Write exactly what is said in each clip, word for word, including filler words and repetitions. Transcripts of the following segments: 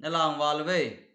Nalang val ve.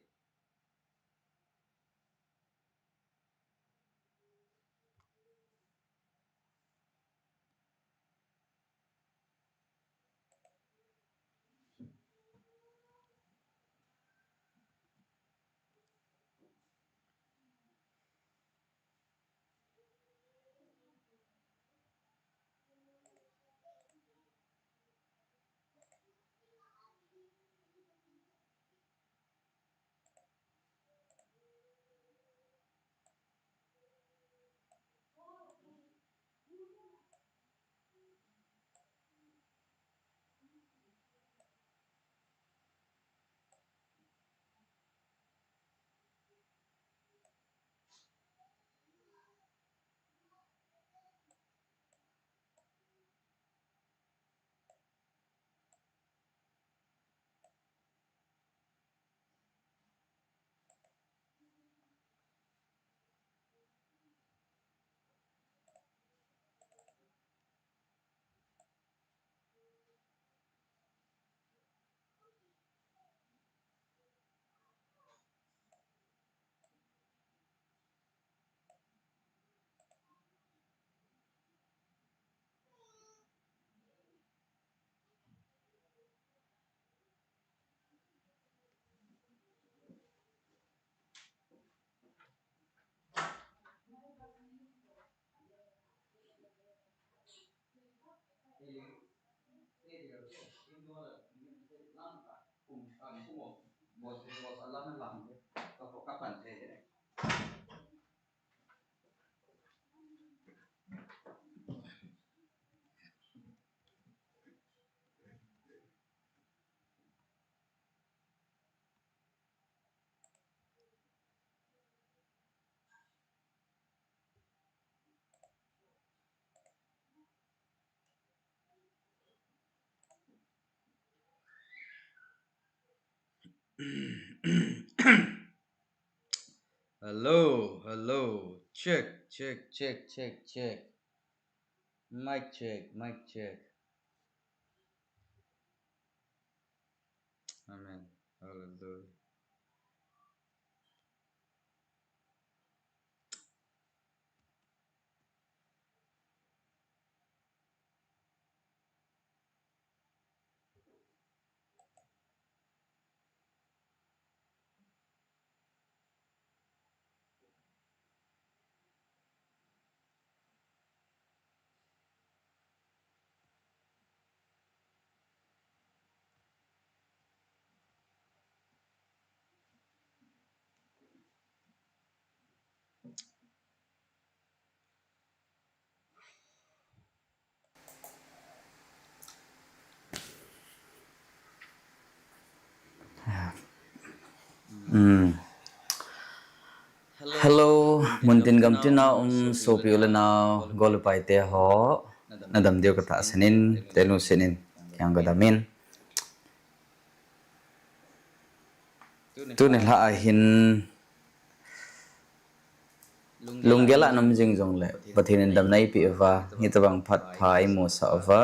Hello, hello. Check, check, check, check, check. Mic check, mic check. Amen. Hallelujah. Hmm. Hello, muntin gamtin a um sopi u le nao, gol le pai teho, nadam diu katahsan in, tenu sinin, kiang kadam in. Tuni lha ahin, lunggel a nam jing jongle, Pathen in damna eipeh uva, hitabang phat pha imusah uva.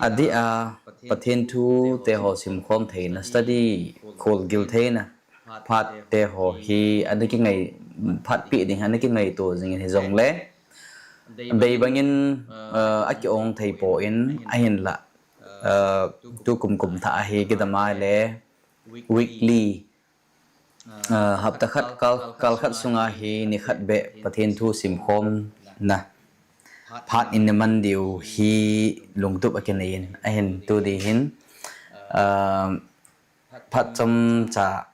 Adeh a, Pathen thu teho simkhom theina, study, kholgil theina phat teho hi ana kingai, phat peh ding ana kingaito jing in hijongle, dei bangin, uh, akiong thei poi, ahinla, uh, tukum kum thah ahi kidam a le weekly, uh, hapta khat kal, kal khat sunga hi nikhat beh Pathen thu simkhomna phat in iman diu hi lungtup akinei in, ahin tu di hin, uh, phat chomcha,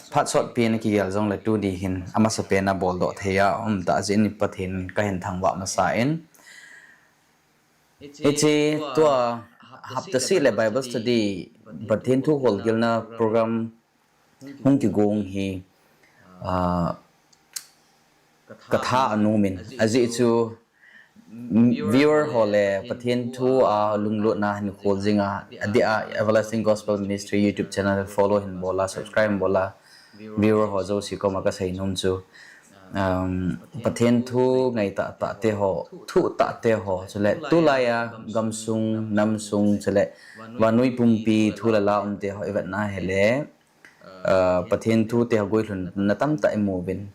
phat sotpi in kigel jongle tu di hin amasapen a boldoh thei a um tah jeh in Pathen kahin thangvah masa in. Hiche tua hapta seh le Bible study, Pathen thu kholgilna program hung kigong hi, ah, katha anom in, ajeh chu, mm, viewer ho le Pathen thu a lunglutna hin khol jing a, adeh a Everlasting Gospel Ministry YouTube channel follow hin bol a, subscribe hin bol a, viewer ho jouse koma kasei nom chu, um, Pathen thu ngai tahtah teho, thuh tah teho, chule tulai a gamsung, namsung, chule vannoi pumpi thu le la um teho ivetna hile, uh, Pathen thu teho guilhunna tamtah imu uvin.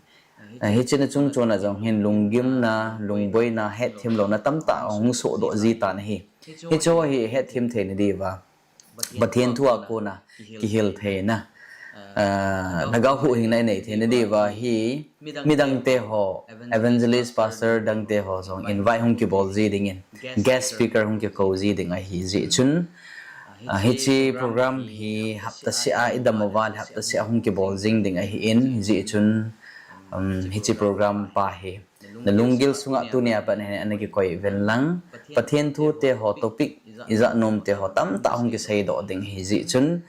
Uh, hiche na chungchon a jong hin lunggimna, lungboina, hetthem louna tamtah hung sohdoh ji tan ahi. Hicheho hi hetthem theina diuva, Pathen thu a kona kihil theina, uh, lhagao huhhingna inei theina diuva hi midang teho, evangelist, pastor dang teho jong invite hung kibol ji ding in, guest speaker hung kikou ji ding ahi jeh chun, uh, hiche program hi hapta seh a idam uva le hapta seh a hung kibol jing ding ahin, hijeh chun, um, hiche program pa hi na lunggil sunga tunia pat hin ana kikoi uvin lang, Pathen thu teho topic ijat nom teho tamtah hung kiseidoh ding ahi jeh chun,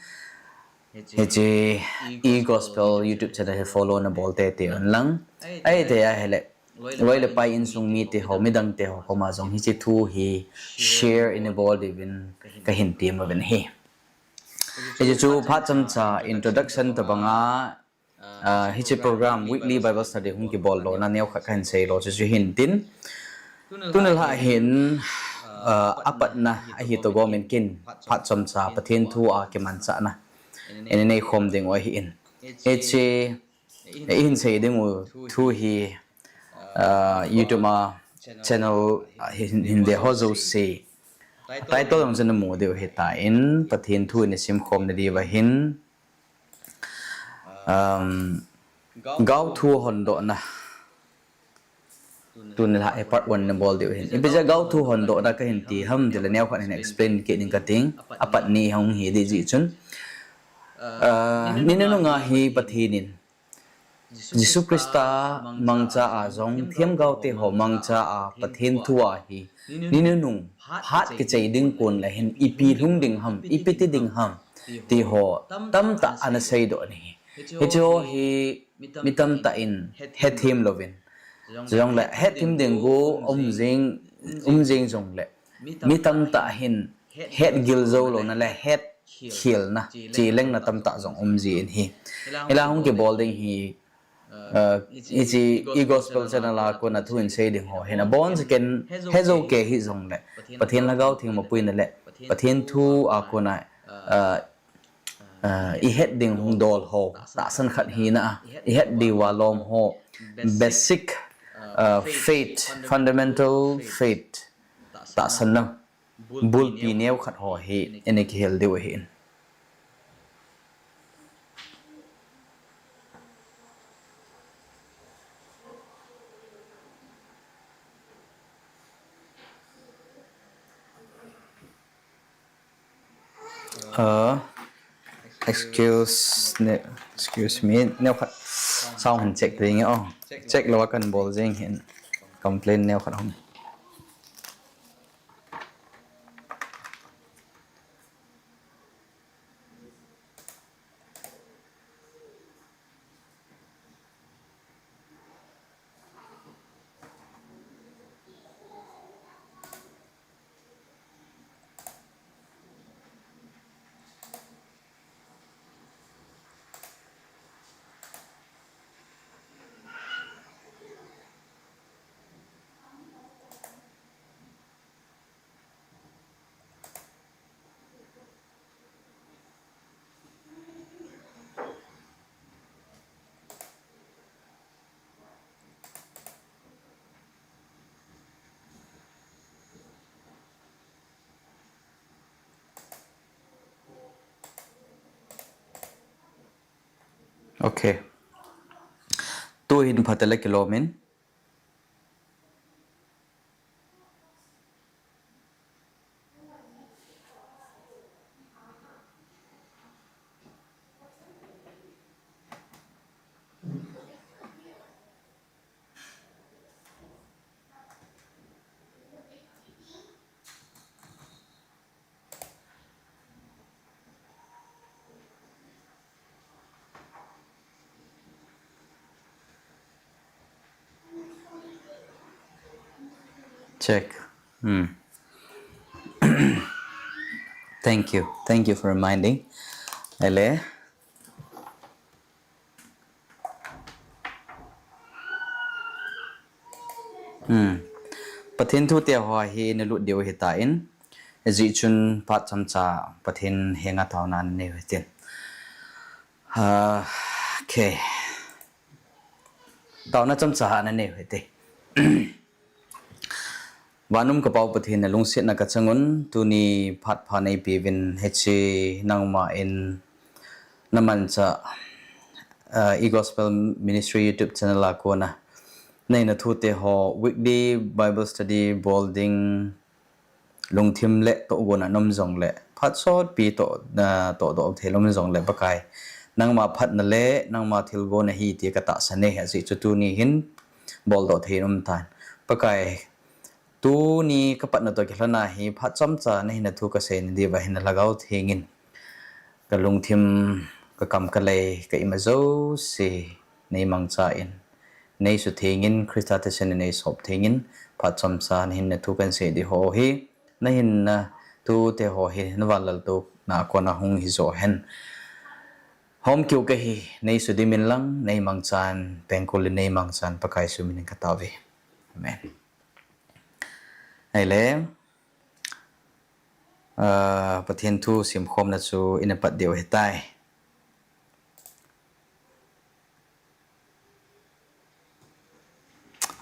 hiche e-gospel YouTube channel hi follow nabol teitei un lang. Ahithei ahile, loi le pai insung mi teho, midang teho koma jong hiche thu hi share in nabol diuvin kahin tem uvin ahi. Hiche chu phat chomcha introduction tobanga, ah, hiche program weekly Bible study hung kibol lona neokhat kahin seilo chu chu hintin. Tuni lha hin, ah, apatna ahi toh gom in kin phat chomcha Pathen thu a kimanchahna ina neikhom dingu ahin. Hiche ihin sei dingu thu hi, ah, YouTube a channel, ah, hin, hin ve ho jouse, title jong chu namu diu ahitan, Pathen thu ina simkhom nadiuva hin, um, gaothu hondohna. Tuni lha hi part one nabol diu ahin. Ipi jeh a gaothu hondohna kahin ti ham tile neokhat hin explain kit ding kating. Apat ni hung hi ding jeh chun, ah, ni nunung a hi Pathen in Jesu Christa mangcha a jong themgao teho mangcha a Pathen thu a hi ni nunung phat kichai ding kon le hin ipi lhung ding ham, ipi ti ding ham, tiho tamtah ana seidoh ahi. Hicheho hi mi tamtah in hethem louvin, jongle hethem ding go um jing, um jing jongle mi tamtah hin hetgil jou louna le hetkhelna, chelengna tamtah jong um jin ahi. Hilai hung kibol ding hi, ah, hiche e-gospel channel a kona thu in sei ding ho hin abonchauvin hejou kei hijongle, Pathen Lhagao Theng mapuina le Pathen thu a kona, ah, ah, ihet ding hung dol ho tahsan khat hina a, ihet diuva lom ho, basic, ah, faith, fundamental faith tahsanna bulpi neokhat ho hi ina kihil diu ahin. Ah, excuse, ne, excuse me, neokhat sound hin check ding e, oh. Check louva kahin bol jing hin, complain neokhat hung. Okay. Tuhin phatah le kilomin. Check. Hmm. Thank you. Thank you for reminding. Ele. Hmm. Pathen thu te ho hi nalut diu hitan. Ajeh chun phat chomcha Pathen henga taona nanei u hitin. Ah, okay. Taona chomcha nanei u hite. Vannoi ka Pau Pathen nalungsetna kachangun, tuni phat pha neipeuvin hiche nangma in namanchah, ah, E Gospel Ministry YouTube channel a kona. Nahin na thu te ho, weekly Bible study, bol ding, lungthim le tohgon a um jongle, phat sotpi toh, ah, tohdoh thei um jongle, Pakai. Nangma phatna le, nangma thilgon ahi ti katahsan e, ajeh chu tuni hin, boldoh thei um tan. Pakai, tuni kapatna toh kilhona hi, phat chomcha nahin na thu kasei nadiuva hin na Lhagao Theng in. Kalungthim, kakam kalei, ka ima jouse, nei mangchan. Nei suthengin, Christa thisen nei sop thengin, phat chomcha nahin na thu kahin sei di ho hi, nahin na thu te ho hi, na vanlaltouna kona hung hijo hen. Hom kiu kahi, nei sudim in lang, nei mangchan, pengkul in nei mangchan, Pakai Jesu minin katao ve. Amen. Ahile, ah, Pathen thu simkhomna chu ina pat diu hitai.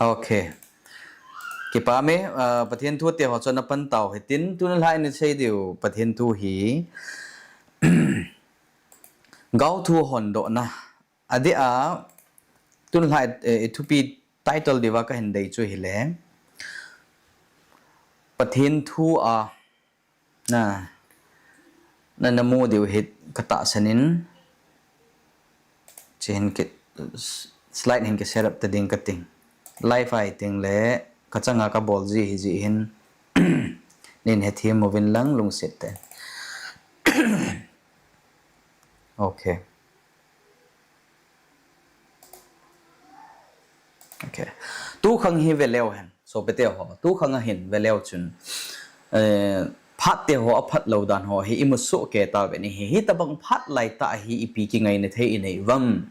Okay. Kipah e, ah, Pathen thu te ho chu ana pan tau hitin, tuni lhai in sei diu Pathen thu hi, Gaothu hondohna. Adeh a, tuni lhai, eh, i thupi title diuva kahin dei chu hile, Pathen thu a, na, na, namu diu hi katahsan in, hiche hin ki, slide hin ki set up ta ding kating. Live ahi teng le, kachanga kabol ji hijeh hin, nin hethem uvin lang lungset tah in. Okay. Okay. Tukhang hi veleu hen. Sopite ho. Tukhang a hin veleu chun. Eh, phat te ho aphat lou dan ho hi imu soh kei tauve ahi. Hitobang phat laitah hi ipi kingaina thei inei uvem.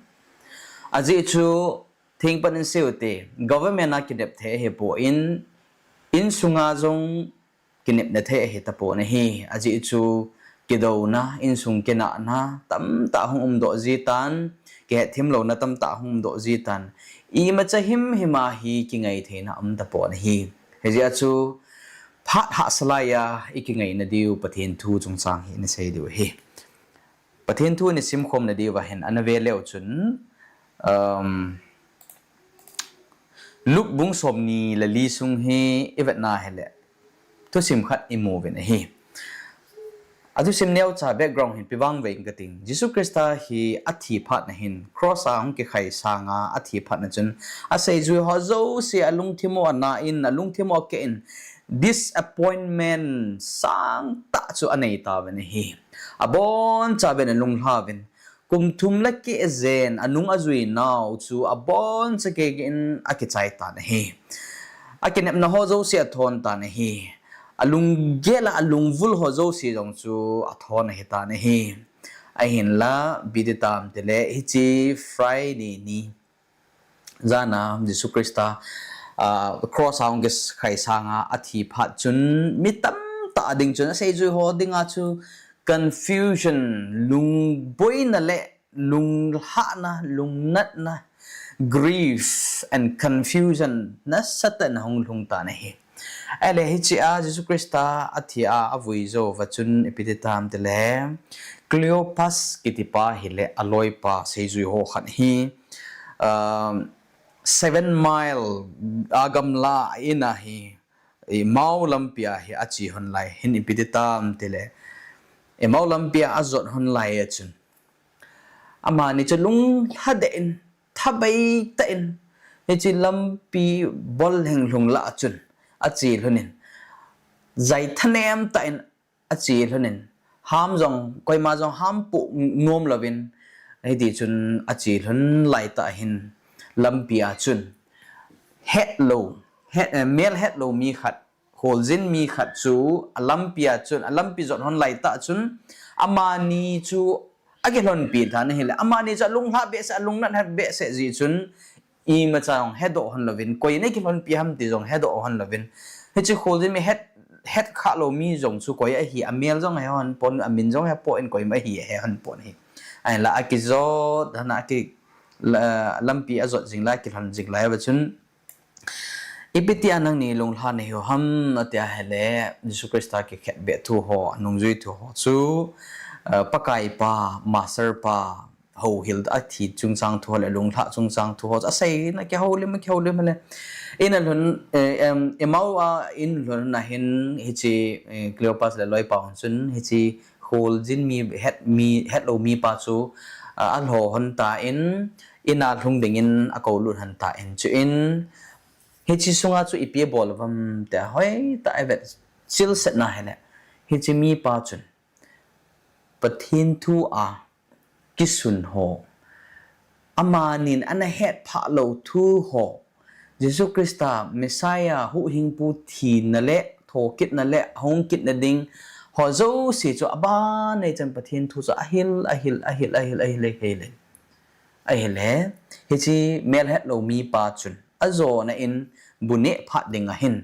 Ajeh chu thengpan in sei ute. Government a kinep thei ahipon, insunga jong kinepna thei ahi tapon ahi. Ajeh chu kidouna, insung kinahna, tamtah hung umdoh ji tan, kihetthemlouna tamtah hung umdoh ji tan. Imacha himhim a hi kingai theina um tapon ahi. Hijeh a chu phat hahsa laiya ikingaina diu Pathen thu chungchang hi ina sei diu ahi. Pathen thu ina simkhomna diuva hin ana veleu chun, um, Luke bung somni le li sung hi ivetna hile, thusim khat imu uvin ahi. Athusim neocha background hin ipi vang ve inge kating. Jesu Christa hi athi phat na hin, cross a hung kikhai sanga athi phat na chun, aseijui ho jouse alungthim u ana in, alungthim u akeh in, disappointment sangtah chu anei tauvin ahi. Abonchauvin alunglhauvin, kum thum le keh jen anung ajui nau chu aboncha keh in akichai tan ahi. Akinepna ho jouse athon tan ahi. Alunggel a alungvul ho jouse jong chu athon ahi tan ahi. Ahinla, ipi ti tam tile, hiche Friday ni, jana Jesu Christa, ah, cross a hung kikhai sanga athi phat chun, mi tamtah ding chun, aseijui ho dinga chu confusion, lungboina le lunglhahna, lungnatna, grief and confusion nasatah in ahung lhung tan ahi. Ahile hiche a Jesu Christa athi a avui jouva chun ipi ti tam tile, Cleopas kitipa hile aloipa seijui ho khat hi, um, seven mile agamla a in ahi, Emau lampi a hi ache hon lai hin ipi ti tam tile, Emau lampi a ajot hon lai a chun, amani chu lunglha deh in, thabei tah in, hiche lampi bol lhung lhung lah a chun ache lhon in, jai thanem tah in ache lhon in, ham jong, koima jong ham poh nom louvin, hiti chun ache lhon lai tah hin lampi a chun, het lou, het, eh, mel het lou mi khat, kholjin mi khat chu alampi a chun, alampi jot hon lai tah chun, amani chu akilhonpi lhan ahile, amani chu alunglha behseh, alungnat het behseh jeh chun, imacha jong hedoh hon louvin, koi in akilhonpi ham ti jong hedoh hon louvin. Hiche kholjin mi het, het kha lou mi jong chu koi ahi, amel jong he hon pon, amin jong he pon in, koima ahi he hon pon ahi. Ahinla akijot, hana aki, la, lampi ajot jing lai, akilhon jing lai uva chun, ipi tia nangni lunglha nahiu ham, atia hile, Jesu Christa kikhetbeh thu ho, anungjui thu ho chu, eh, Pakai pa, Master pa, houhil athi chungchang thu ho le lunglha chungchang thu ho chu aseina kihoulim, kihoulim le. In alhun, eh, em, Emau a in lhun na hin hiche, eh, Cleopas le aloipa hon chun hiche kholjin mi het mi, het lou mipa chu, ah, alho hon tan, in a lhung dingin akoulut hon tan, chuin hiche sunga chu ipi abol uvam tia hoitah a ivet chilset na hile, hiche mipa chun Pathen thu a kisun ho, amanin ana hetphah lou thu ho, Jesu Christa Messiah huhhingpu thina le thokitna le ahung kitna ding ho jouse chu abanei chan Pathen thu chu ahil, ahil, ahil, ahil, ahil, ahil, ahil. Ahile, hiche mel het lou mipa chun ajona in bu neh phat ding ahin,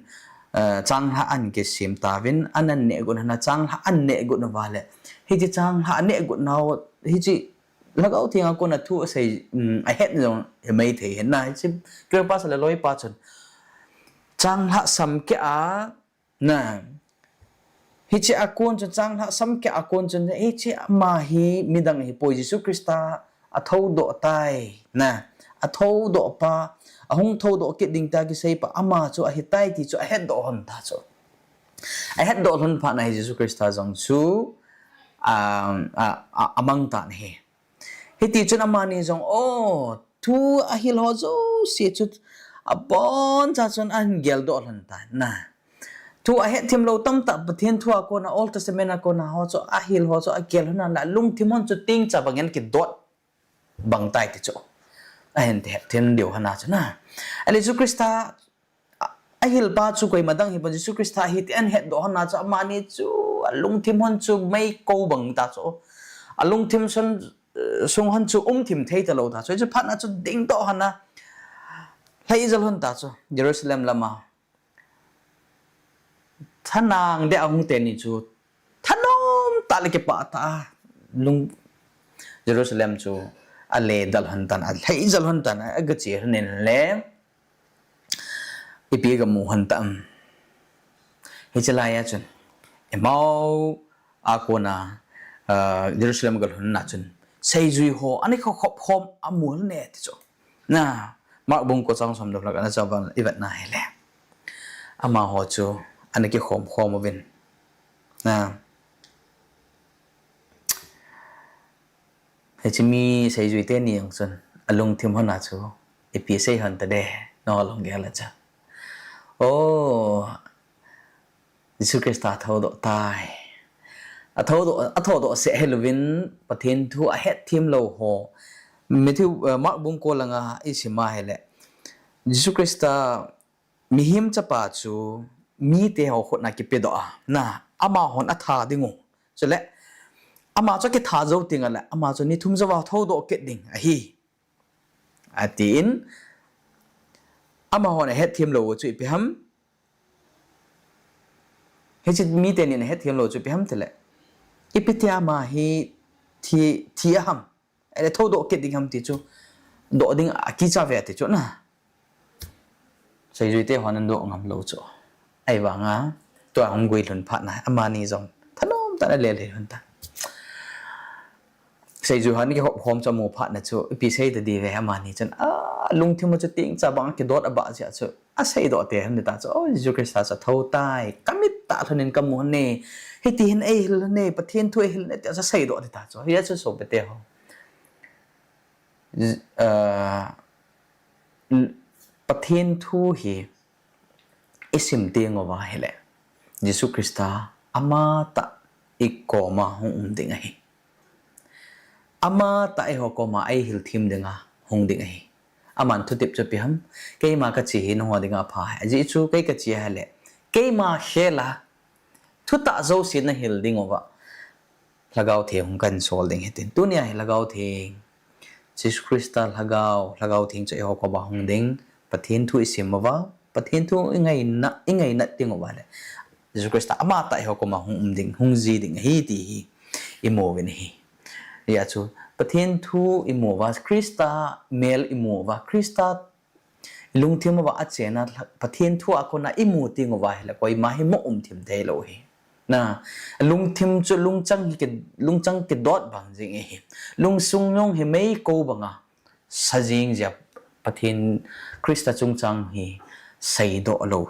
eh, changlhah ahin kisem tauvin, ahin neh got hon a changlhah ahin neh got uva le, hiche changlhah aneh got nau, hiche Lhagao Theng a kona thu asei, um, ahet jong himai thei hin na, hiche Cleopas le aloipa chun changlhah samkeh a, na. Hiche a kon chun, changlhah samkeh a kon chun, hiche ama hi midang ahipoi, Jesu Christa athoudoh tai, na. Athoudoh pa, ahung thoudoh kit ding tia kisei pa, ama chu ahitai ti chu ahetdoh hon ta chu. Ahetdoh lhon phat na hi Jesu Christa jong chu, a, a, a, amang tan ahi. Hiti chun amani jong, o, thu ahil ho jouse chu abonchan chun ahin geldoh lhon tan na. Thu ahetthem lou tamtah Pathen thu a kona, Old Testament a kona ho chu ahil ho chu agel lhon a la, alungthim hon chu tengcha bangin kidot bang tai ti chu. Ahin hetthem diu hon a chu na. Ahile Jesu Christa a, ahil pa chu koima dang hipon, Jesu Christa ahi ti ahin hetdoh hon a chu amani chu alungthim hon chu mei kou bang ta chu. Alungthim sung, eh, sung hon chu umthim thei talou ta chu. Hiche phat na chu dingdoh hon a lhai jal hon ta chu. Jerusalem lama thanang deh a hung teni chu thanom tah le kipah tah a lung Jerusalem chu ale dal hon tan, alhai jal hon tan, agache hon in le ipi gamu hon tam. Hiche lai a chun Emau a kona, ah, Jerusalem galhun na chun seijui ho ana kikhop khom amu hon e ti chu. Na, Mark bung ko chang som le khat na chu vang ivet na hile, amaho chu ana kikhom khom uvin. Na, hiche mi seijui teni jong chun alungthim hon a chu ipi asei hon ta de, nalung gel a chu. O, Jesu Christa athoudoh tai. Athoudoh, athoudoh seh hilouvin Pathen thu ahetthem lou ho. Matthew, eh, Mark bung ko langa isim a hile, Jesu Christa mihem chapa chu mite ho khut na kipedoh a, na, amahon atha ding u. Chule ama chu akitha jou teng le ama chu ni thum jou a thoudoh kit ding ahi, atin, amahon ahetthem lou u chu ipi ham? Hiche mite nin ahetthem lou chu ipi ham tile, ipi tia ama hi thi, thi aham? Ahile thoudoh kit ding ham ti chu, doh ding akicha ve ti chu na. Seijui te hon adoh ngam lou chu. Ahivanga, tua hung guilhun phat na, amani jong thanom tah in ale lhon ta. seijui hon kihop khom chu amu phat na chu, ipi sei ta di ve, amani chun, a, lungthim u chu tingcha bang kidot abah jeh a chu, asei doh te ham ti ta chu, o, Jesu Christa chu athou tai, kamit tah lhon in kamu ne, hiti hin eihil ne, Pathen thu eihil ne, ti chu asei doh ti ta chu, hia chu sopite ho. J-, a, Pathen thu hi isim teng uva ahile, Jesu Christa amatah ikoma hung um ding ahi. Amatah eiho koma eihil them dinga hung ding ahi. Aman thutep chu ipi ham, keima kache hi nangho dinga apha ahi. Ajeh chu kei kache ahile, keima khel a, thutah jouse nahil ding uva, Lhagao Theng hung kahin sol ding ahi tin. Tunia hi Lhagao Theng, Jesu Christa Lhagao, Lhagao Theng chu eiho koma hung ding, Pathen thu isim uva, Pathen thu ingaina, ingaina teng uva le, Jesu Christa amatah eiho koma hung um ding, hung ji ding ahi ti hi imu uvin ahi. Hia chu, Pathen thu imu uva, Christa mel imu uva, Christa lungthim uva achen a, Pathen thu a kona imu teng uva ahile, koima hi mo um them thei lou ahi. Na, lungthim chu lungchang hi ki, lungchang kidot bang jeng ahi. Lungsung jong hi meikou banga sa jeng jeh a, Pathen Christa chungchang hi seidoh lou,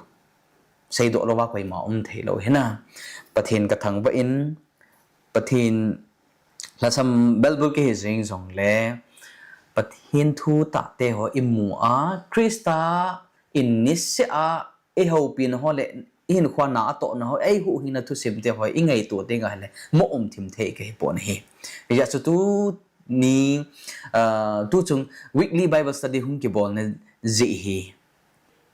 seidoh louva koima um thei lou ahi na. Pathen kathangvah in, Pathen lhasam belbul kihi jeng jongle, Pathen thu tahte ho imu a, Christa in niseh a eihoupi na ho le, ihinkhoa na atoh na ho, eihuhhingna thusim te ho ingaito teng ahile, mo um them thei kahi pon ahi. Hijeh chun tuni, a, tuchung weekly Bible study hung kibolna jeh hi,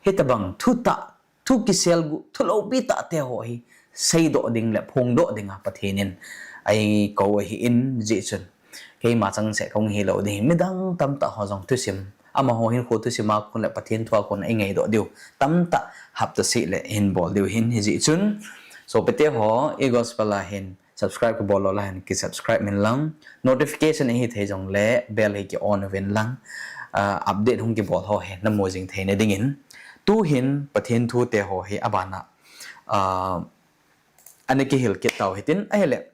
hitobang thutah, thu kiselguh, thu loupi tahte ho hi seidoh ding le phongdoh dinga Pathen in eikou ahin, hijeh chun keima changseh kahung hilou ding ahi. Midang tamtah ho jong thusim, amaho hinkho thusim a kon le Pathen thu a kon a ingaidoh diu tamtah hapta seh le hin bol diu ahin, hijeh chun sopite ho, i gospel a hin subscribe kabol lou le hin ki subscribe uvin lang, notification ahithei jongle bell hi ki on uvin lang, a, update hung kibol ho hi namu jing theina dingin. Tuhin Pathen thute ho hi abana, a, ana kihil kit tau hitin ahile,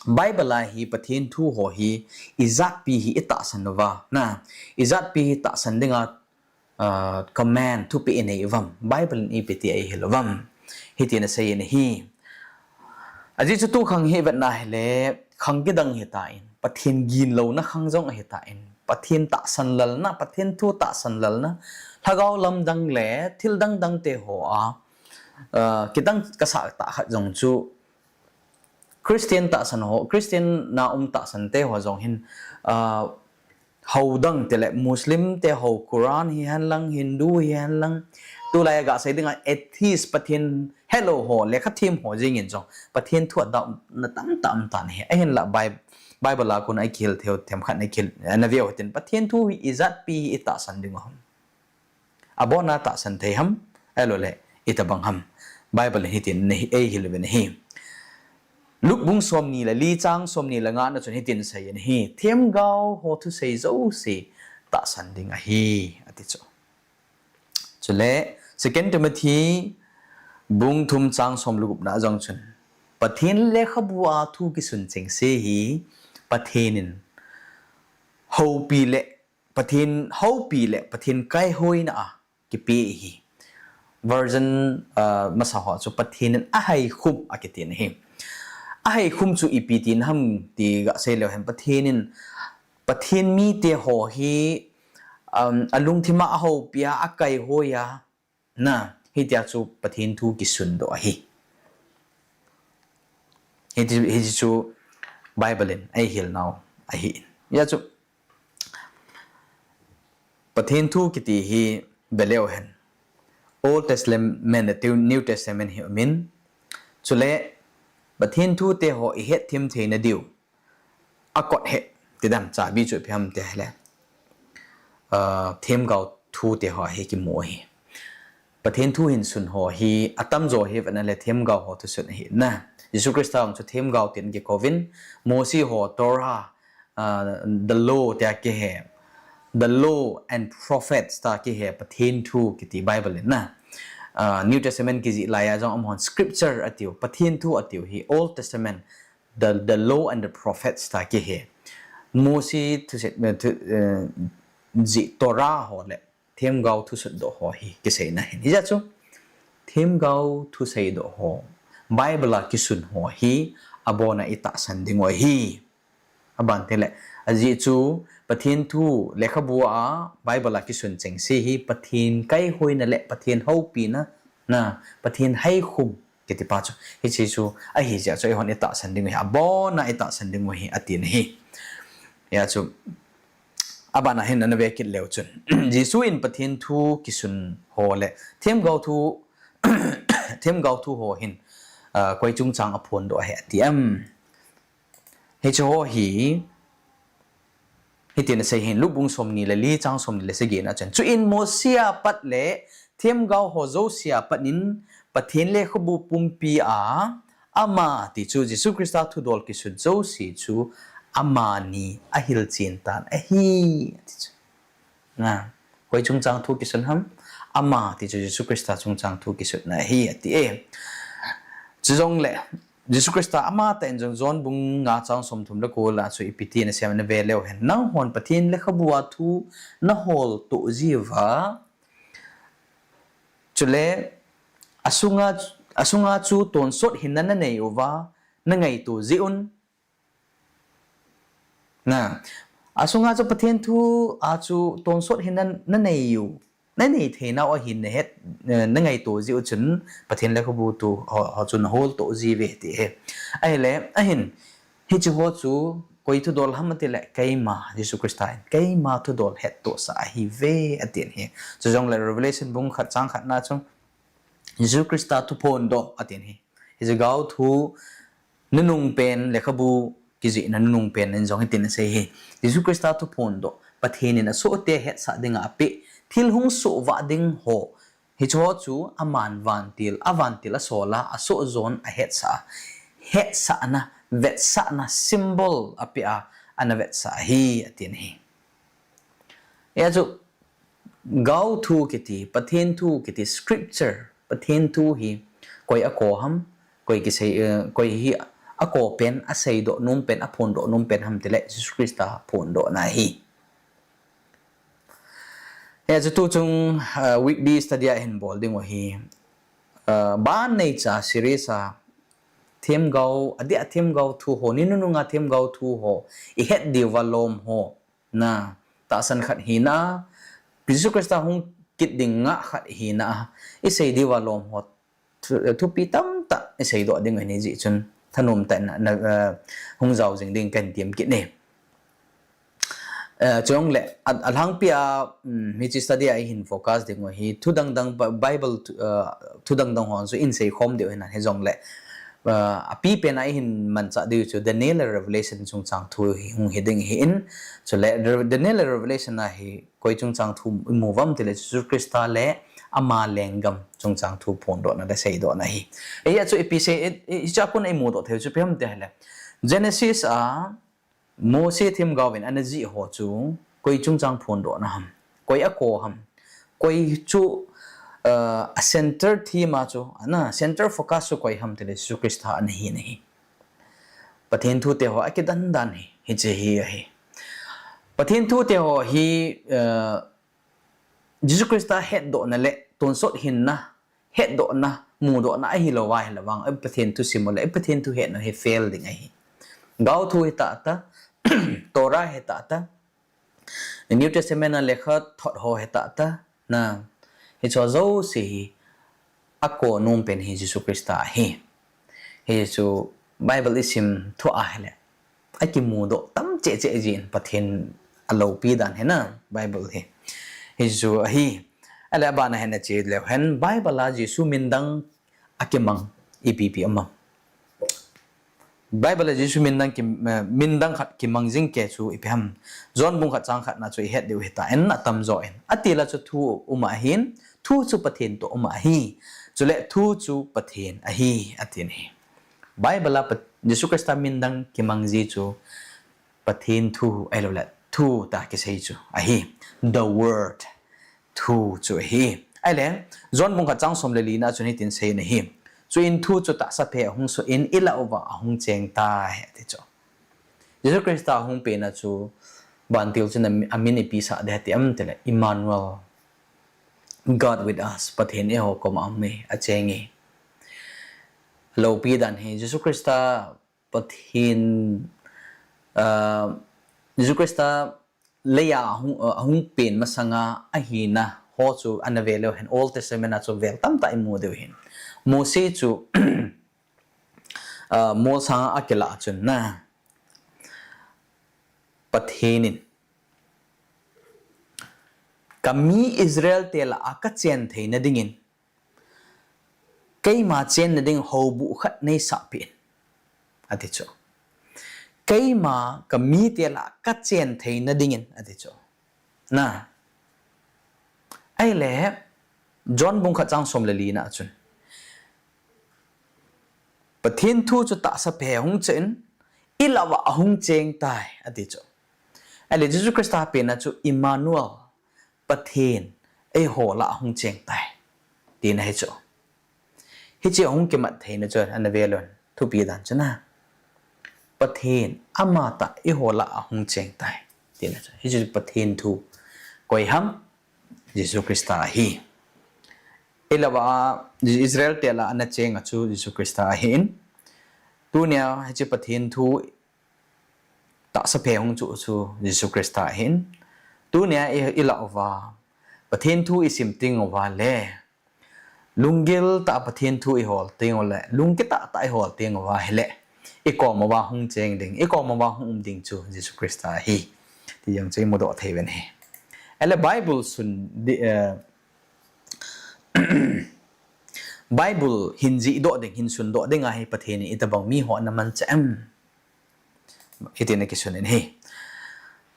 Bible a hi Pathen thu ho hi ijatpi hi itahsan uva, na, ijatpi hi tahsan dinga, a, command, thupeh inei uvam, Bible in ipi ti eihil uvam, hitin asei in ahi. Ajeh chu tukhang hi vetna hile, khang kidang ahitan, Pathen ginlouna khang jong ahitan, Pathen tahsan lalna, Pathen thu tahsan lalna, lhagao lamdang le thil dangdang te ho a, a, kidang kasah tah khat jong chu, Christian tahsan ho, Christian na um tahsan te ho jong hin, a, ho dang tile Muslim te ho, Quran hihen lang, Hindu hihen lang, tulai a gasei dinga atheist, Pathen helou ho, lekha them ho jeng in jong Pathen thu a doubtna tamtah um tan ahi. Ahinla Bi-, Bible a kon a ikihil theiu themkhat na kihil, na veu hitin, Pathen thu hi ijatpi hi itahsan diu ham? Abona tahsan thei ham, ahiloule itobang ham? Bible in hitin eihil uvin ahi. Luke bung somni le li chang somni le nga na chun hitin asei in ahi, themgao ho thusei jouse tahsan ding ahi, ati chu. Chule Second Timothy bung thum chang som le gupna a jong chun, Pathen lekhabu a thu kisun chengse hi Pathen in houpi le, Pathen houpi le Pathen kaihoina a kipe ahi. Version, a, masa ho chu Pathen in ahaikhum akiti ahi. Ahaikhum chu ipi tina ham ti gasei leu hen, Pathen in, Pathen mite ho hi, um, alungthim a ahoupi a, akaihoi a, na, hitia chu Pathen thu kisundoh ahi. Hiti, hiti chu Bible in eihil nau ahi. Hijeh chu Pathen thu kiti hi veleu hen, Old Testament le New Testament hi umin, chule Pathen thute ho ihetthem theina diu a kot het tidam chabi chu ipi ham ti ahile, a, themgao thute ho hi kimu ahi. Pathen thu hin sun ho hi atamjo hi vetna le themgao ho thusun ahi na. Jesu Christa jong chu themgao tin kikouvin, Mosi ho Torah, a, the law tia kihe, the law and prophets tia kihe, Pathen thu kiti Bible in na. A, New Testament kijih laiya jong amahon scripture atiu, Pathen thu atiu hi, Old Testament, the, the law and the prophets tia kihe. Mosi thusei, eh, thu, eh, jih Torah ho le themgao thuseidoh ho hi kiseina hin. Hijeh chun themgao thuseidoh ho, Bible a kisun ho hi abona itahsan diu ahi. Aban teng le, ajeh chu Pathen thu lekhabu a Bible a kisun chengse hi Pathen kaihoina le Pathen houpina, na, Pathen haikhum kiti pa chu. Hiche chu ahi jeh chu eihon itahsan diu ahi, abona itahsan diu ahi, atin ahi. Hijeh chu, abana hin ana ve kit leu chun, Jesu in Pathen thu kisun ho le themgao thu, themgao thu ho hin, ah, koi chungchang aphondoh ahi ati em. Hiche ho hi, hitin asei hin, Luke bung somni le li chang somni le sagi na chun. Chuin Mosi a pat le themgao ho jouse a pat in Pathen lekhabu pumpi a ama ti chu Jesu Christa thudol kisun jouse chu amani ahilchen tan ahi, ati chu. Na, koi chungchang thu kisun ham? Ama ti chu Jesu Christa chungchang thu kisunna ahi, ati e. Chujongle, Jesu Christa amatah in jong John bung nga chang somthum le ko la chu ipi tin asei em na ve leu hen. Nanghon Pathen lekhabu a thu naholtoh jiuva, chule asunga, asunga chu tonsot hinna nanei uva, nangaito jeh un, na, asunga chu Pathen thu a chu tonsot hinna nanei u, nanei theinau ahin nahet, eh, nangaito jeh u chun Pathen lekhabu thu ho, ho chu naholtoh jiuve ti ahi. Ahile, ahin, hiche ho chu koi thudol ham ati le, keima, Jesu Christa in, keima thudol hettohsah ahiuve, atin ahi. Chujongle Revelation bung khat chang khat na chu, Jesu Christa thuphondoh, atin ahi. Hiche gaothu nunung pen, lekhabu kijihna nunung pen in jong hitin asei ahi. Jesu Christa thuphondoh, Pathen in asohte hetsah dinga apeh, thil hung sohvah ding ho, hiche ho chu aman vantil, avantil asol a, asohjon ahetsah a, hetsahna, vetsahna symbol apeh a, ana vetsah ahi, atin ahi. Hijeh chun, gaothu kiti, Pathen thu kiti, scripture, Pathen thu hi koi ako ham, koi kisei, eh, koi hi ako pen, aseidoh nom pen, aphondoh nom pen ham tile, Jesu Christa phondohna ahi. Hijeh chun tuchung, eh, weekly study a ihin bol diu ahi. Eh, ban neicha series a themgao, adeh a themgao thu ho, ni nununga themgao thu ho ihet diuva lom ho, na, tahsan khat hina, Jesu Christa hung kit ding ngah khat hina, isei diuva lom ho, thu, thupi tamtah iseidoh diu ahi jeh chun, thanom tah in na, na, eh, hung jao jing ding kahin tem kit e. Eh, chujongle, a, alhangpi a, um, hiche study a ihin focus diu ahi, thu dangdang Bi-, Bible thu, eh, thu dangdang ho chu isei khom diu ahi, hijongle, eh, apipen a ihin manchah diu chu Daniel le Revelation chungchang thu hi hung hi ding ahin, chule Re-, Daniel le Revelation a hi koi chungchang thu imu uvam tile Jesu Christa le ama lenggam chungchang thu phondohna le seidohna ahi. Hijeh chun ipi sei, i, i, hiche a kon a imudoh theiu chu ipi ham tile, Genesis a Mosi themgao in ana jih ho chu koi chungchang phondohna ham, koi ako ham, koi chu, uh, a center theme a chu, ana center focus chu koi ham tile Jesu Christa ana hi ahi. Pathen thute ho akidan dan hi, hiche hi ahi. Pathen thute ho hi, uh, Jesu Christa hetdohna le tonsot hinna, hetdohna, mudohna ahilouva ahile vang, i Pathen thu sim u le, i Pathen thu hetna hi fail ding ahi. Gaothu hita ta, Torah hita ta, New Testament a lekhathot ho hita ta, na, hiche jouse hi ako nom pen hi Jesu Christa ahi. Hichu Bible isim thua ahile, akimudoh tam cheh cheh jin Pathen aloupi dan hi na, Bible hi. Hichu ahi. Ahile abana hin ache leu hen, Bible a Jesu min dang akimang ipi ipi um am? Bible a Jesu min dang ki, eh, min dang khat kimang jing kei chu ipi ham? John bung khat chang khat na chu ihet diu hita, en atamjo in. Atila chu thu um ahin, thu chu Pathen toh um ahi. Chule thu chu Pathen ahi, atin ahi. Bible a Pat-, Jesu Christa min dang kimang ji chu Pathen thu ahilouleh thu tia kisei chu ahi. The Word, thu chu ahi. Ahile, John bung khat chang som le li na chun hitin asei ahi. Chuin thu chu tahsa phe ahung soh in ilah uva ahung cheng tai, ati chu. Jesu Christa hung pen a chu vantil chun a mi, a min ipi sah ding ham ti am tile, Emmanuel, God with us, Pathen eiho koma um e, acheng e. Loupi dan hi, Jesu Christa Pathen, ah, Jesu Christa leiya ahung, ah, ahung pen masanga ahina ho chu ana ve leu hen, Old Testament a chu vel tamtah imu diu hin. Mose chu, ah, molsang a akilah chun na, Pathen in, "Kami Israel te lah a kachen theina dingin, keima chenna ding houbuh khat neisah peh in," ati chu. "Keima kamite lah a kachen theina dingin," ati chu. Na. Ahile, John bung khat chang som le li na chun, Pathen thu chu tahsa phe hung chen, ilah uva ahung cheng tai, ati chu. Ahile, Jesu Christa pen a chu Emmanuel, Pathen eiho lah a hung cheng tai, tina hi chu. Hiche ahung kimat theina chu ana ve leu hen, thupi dan chu na, Pathen amatah eiho lah a hung cheng tai, tina chu. Hiche Pathen thu koi ham? Jesu Christa ahi. Ilah uva Israel te lah a ana cheng a chu Jesu Christa ahin. Tunia hiche Pathen thu tahsa phe hung chu chu Jesu Christa ahin. Tunia i, ilah uva Pathen thu isim teng uva le, lunggil tah a Pathen thu ihol teng u le, lungkitah tah ihol teng uva hile, ikom uva hung cheng ding, ikom uva hung um ding chu Jesu Christa ahi, ti jong chu imudoh thei uvin ahi. Ahile Bible sun di, eh, Bible hin jihdoh ding, hin sundoh ding ahi, Pathen in itobang miho ana manchah em? Hitin akisun in ahi.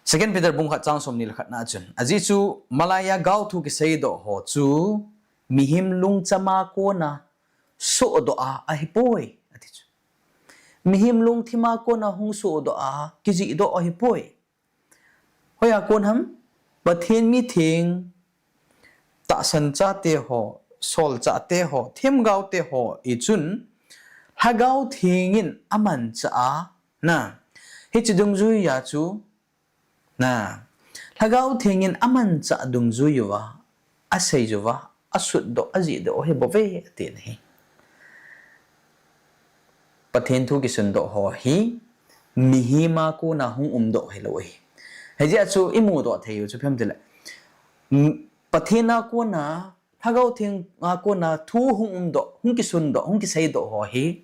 Second Peter bung khat chang som ni le khat na chun, ajeh chu malaiya gaothu kiseidoh ho chu mihem lungcham a kona sohdoh a ahipoi, ati chu. Mihem lungthim a kona hung sohdoh a kijihdoh ahipoi. Hoiya kon ham? Pathen mitheng, tahsan chate ho, sol chate ho, themgao te ho ichun, Lhagao Theng in amanchah a, na, hiche dungjuiya chu, na, Lhagao Theng in amanchah dungjui uva, asei uva, asutdoh, ajihdoh hi bou ve, ati ahi. Pathen thu kisundoh ho hi mihem a kona hung umdoh hilou ahi. Hijeh a chu imudoh thei u chu ipi ham tile, m-, Pathen a kona, Lhagao Theng a kona thu hung umdoh, hung kisundoh, hung kiseidoh ho hi,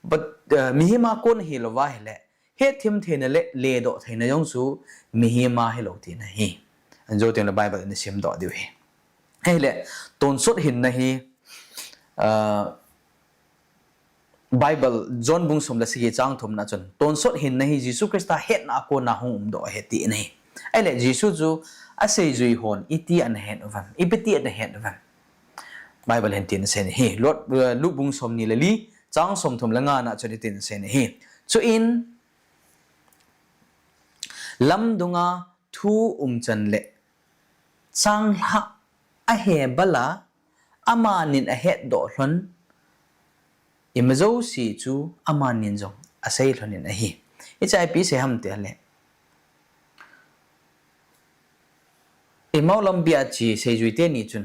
but, uh, mihem a kon hilouva hile, hetthem theina le ledoh theina jong chu mihem a hilou tina ahi. Anjo teng le Bible in isimdoh diu ahi. Ahile, tonsot hinna hi, ah, Bible, John bung som le sagi chang thum na chun, tonsot hinna hi Jesu Christa hetna a kona hung umdoh ahi tina ahi. Ahile, Jesu chu aseijui hon iti ana het uvem, ipiti ana het uvem? Bible hin tin asei ahi. Luke, eh, Luke bung som ni le li, chang som thum le nga na chun hitin asei ahi. Chuin, lamdunga thu umchan le changlhah ahebal a, amanin ahetdoh lhon ima jouse chu amanin jong asei lhonin ahi. Hiche a ipi asei ham tile, Emmaus lampi a che seijui teni chun,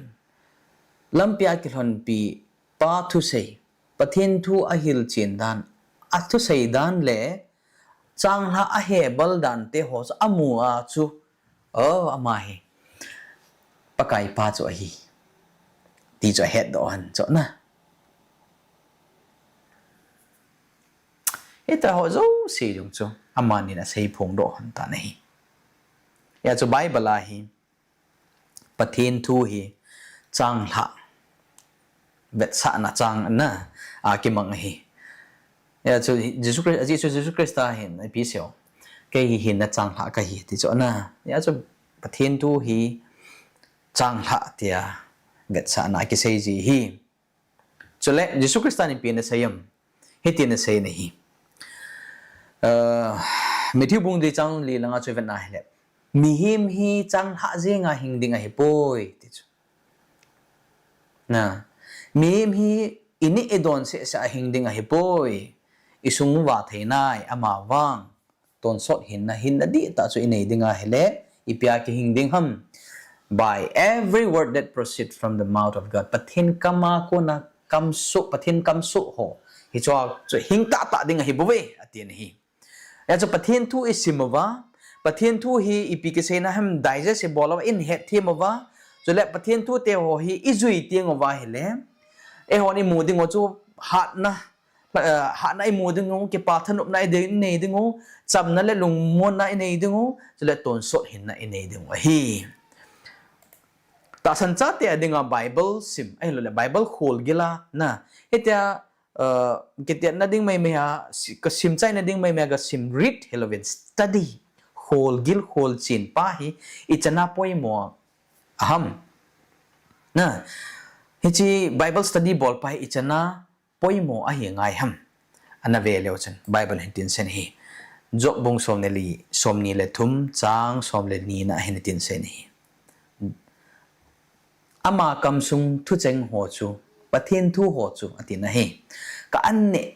lampi a kilhonpi pa thusei, Pathen thu ahilchen dan, athusei dan le changlhah ahebal dan te ho chu amu a chu, o, ama hi Pakai pa chu ahi, ti chu ahetdoh lhon chu na. Hita ho jouse jong chu amanin asei phongdoh lhon tan ahi. Hijeh a chu Bible a hi Pathen thu hi changlhah vetsahna chang na a kimang ahi. Hijeh a chu Jesu Christ, ajeh chu Jesu Christa hin ipi asei u, kei hi hinna changlhah kahi, ti chu na. Hijeh a chu Pathen thu hi changlhah tia vetsahna a kisei ji ahi. Chule, Jesu Christa in ipi ana sei em? Hitin asei ahi. Ah, Matthew bung li chang li langa chu ivet na hile, mihem hi changlhah jenga hing ding ahipoi, ti chu. Na, mihem hi ineh idon sehseh a hing ding ahipoi. Isung uva thei nai, amavang. tonsot hinna, hinna dihtah chu inei ding ahile, ipi a kihing ding ham? By every word that proceed from the mouth of God. Pathen kam a kona kamsoh, Pathen kamsoh ho. Hichu a chu hing tahtah ding ahi bouve, ati ahi. Hijeh chun Pathen thu isim uva, Pathen thu hi ipi kiseina ham digest ibol uva, ihet them uva, chule Pathen thu te ho hi ijui teng uva ahile, eihon imu ding u chu hatna, eh, hatna imu ding u, kipa thanopna inei ding u, chamna le lungmonna inei ding u, chule tonsot hinna inei ding u ahi. Tahsan chate a dinga Bible sim, ahilouleh Bible kholgil a na. Hitia, uh, kitiatna ding maimai a, si-, kasim chaina ding maimai a kasim, read hilouvin, study. Kholgil kholchen pa hi ichan a poimo ham? Na, hiche Bible study bol pa hi ichan a poimo ahi ngai ham? Ana ve leu chun Bible hin tin asei in ahi. Job bung som le li, som ni le thum, chang som le ni na hin tin asei in ahi. Ama kamsung thucheng ho chu, Pathen thu ho chu, ati ahi. Ka an neh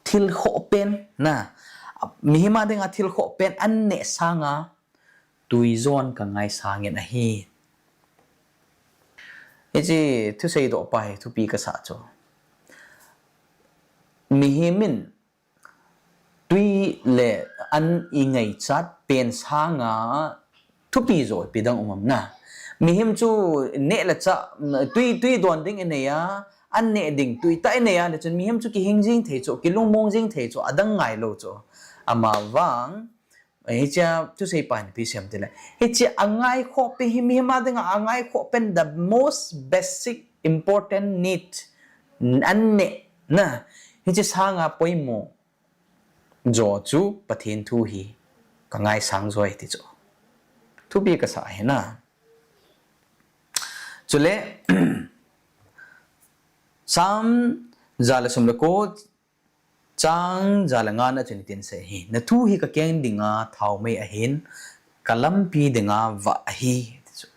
thil khoh pen na, mihem a dinga thil khoh pen an neh sanga tuijon ka ngaisang in ahi. Hiche thusei doh pa hi thupi kasa chu. Mihem in tui le an ingaichat pen sanga thupi jo ipi dang um am na. Mihem chu neh le chah, tui, tui don ding inei a, an neh ding tui tah inei a, le chun mihem chu kihing jing thei chu, kilungmong jing thei chu, adang ngailou chu. Ama vang, hichea thusei pa hin ipi asei em tile, hiche angai khoh pen hi, mihem a dinga angai khoh pen, the most basic important need, an neh na, hiche sanga poimo jo chu Pathen thu hi ka ngaisang jo ahi ti chu. Thupi kasa ahi na. Chule, Psalm ja le som le ko, chang ja le nga na chun hitin asei ahi. Na thu hi ka keng dinga thaomei ahin, ka lampi dinga vah ahi, ti chu.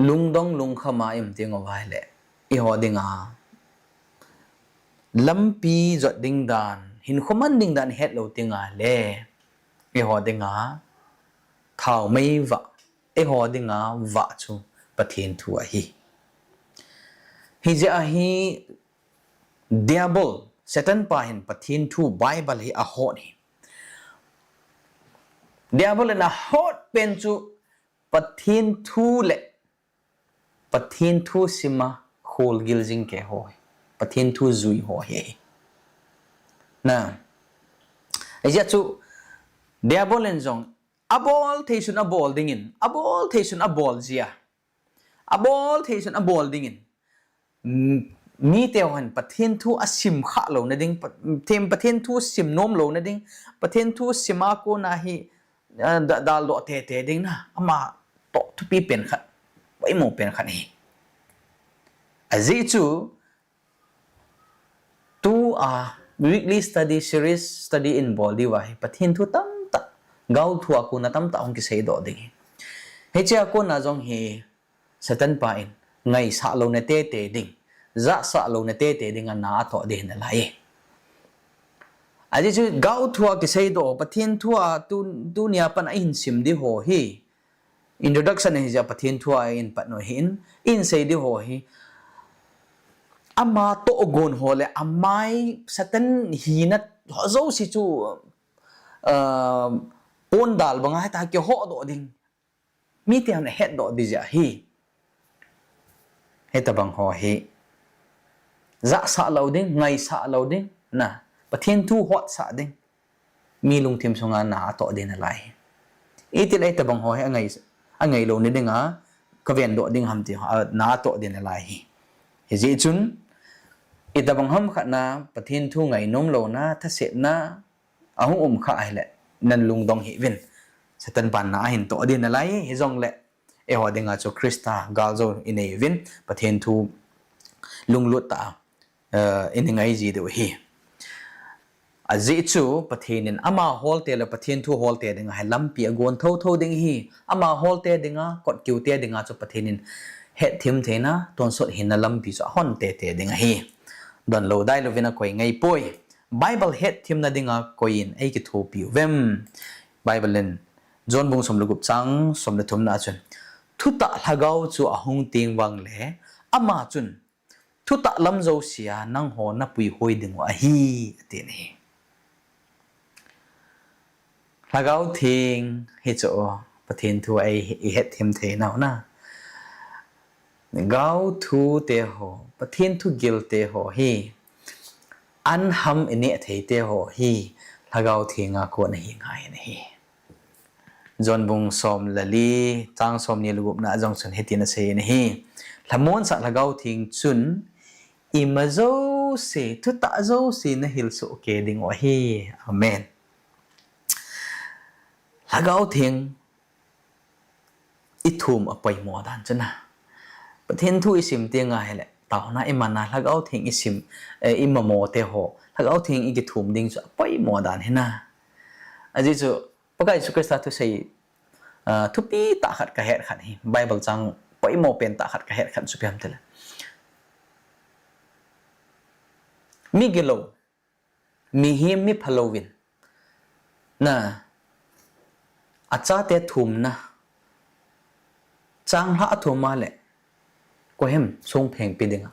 Lungdong lungkham a i um teng uva ahile, eiho dinga lampi jot ding dan, hinkho man ding dan i het lou teng ahile, eiho dinga thaomei vah, eiho dinga vah chu Pathen thu ahi. Hijeh a hi Diabol, Satan pa hin Pathen thu Bible hi ahot ahi. Diabol in ahot pen chu Pathen thu le Pathen thu sima kholgil jing kei ho hi, Pathen thu jui ho hi ahi. Na, hijeh chu Diabol in jong abol thei sun abol dingin, abol thei sun abol jia, abol thei sun abol dingin, mm, mite hon Pathen thu asim kha louna ding, Pa-, them Pathen thu sim nom louna ding, Pathen thu sima kona hi, ah, da-, daldoh tete ding na, ama toh thupi pen khat, poimo pen khat ahi. Ajeh chu, tua weekly study series study in bol diu ahi, Pathen thu tamtah, gaothu a kona tamtah hung kiseidoh ding ahi. Hichea kona jong hi, Satan pa in ngaisah louna tete ding, jahsah louna tete ding a na atoh ding nalai. Ajeh chu gaothu a kiseidoh, Pathen thu a tu, tunia pat a ihin sim diu ho hi, introduction hijeh a Pathen thu a ihin pat u ahin, ihin sei diu ho hi, ama tohgon ho le amai Satan hina ho jouse chu, ah, pondal banga hita kihodoh ding. Mite hon ahetdoh ding jeh ahi. Hitabang ho hi jahsah lou ding, ngaisah lou ding, na, Pathen thu hotsah ding, mi lungthim sunga na atoh ding nalai. Itile hitabang ho hi angai, angai louna dinga, kavendoh ding ham ti, a, na atoh ding nalai hi. Hijeh chun, itabang ham khat na, Pathen thu ngainom louna, thasetna, ahung um kha ahile, nan lungdong hih uvin. Satan pan na ahin toh ding nalai, hijongle, eiho dinga chu Christa galjou inei uvin, Pathen thu lunglut tah a, eh, ingai ji diu ahi. Ajeh chu Pathen in ama holte le Pathen thu holte dinga hi lampi agon thotho ding ahi, ama holte dinga, kotkiu te dinga chu Pathen in hetthemtheina, tonsot hinna lampi chu ahon tete ding ahi. Donlou dailouvin akoi ngaipoi. Bible hetthemna dinga koiyin eikithopi uvem? Bible in John bung som le gup chang som le thumna a chun, thutah lhagao chu ahung teng vangle, ama chun thutah lam jousea nangho napuihoi dingu ahi, ati ahi. Lhagao Theng hi chu Pathen thu a i, ihetthemthei nau na. Lhagao thu te ho, Pathen thugil te ho hi, an ham ineh thei te ho hi, Lhagao Theng a kon ahi ngai ahi. John bung som le li, chang somni le gupna a jong chun hitin asei ahi. Lhamonsah Lhagao Theng chun, ima jouse, thutah jouse nahil soh kei dingu ahi. Amen. Lhagao Theng ithum apoimo dan chu na. Pathen thu isim teng ahile, taona iman a Lhagao Theng isim, eh, imamo te ho, Lhagao Theng ikithum ding chu apoimo dan hi na. Ajeh chu, Pakai Jesu Christa thusei, ah, thupi tah khat kahet khat hi, Bible chang poimo pen tah khat kahet khat chu ipi ham tile, migilou, mihem, miphalouvin, na, achate thumna, changlhah athum a le, koiham songpheng pe dinga.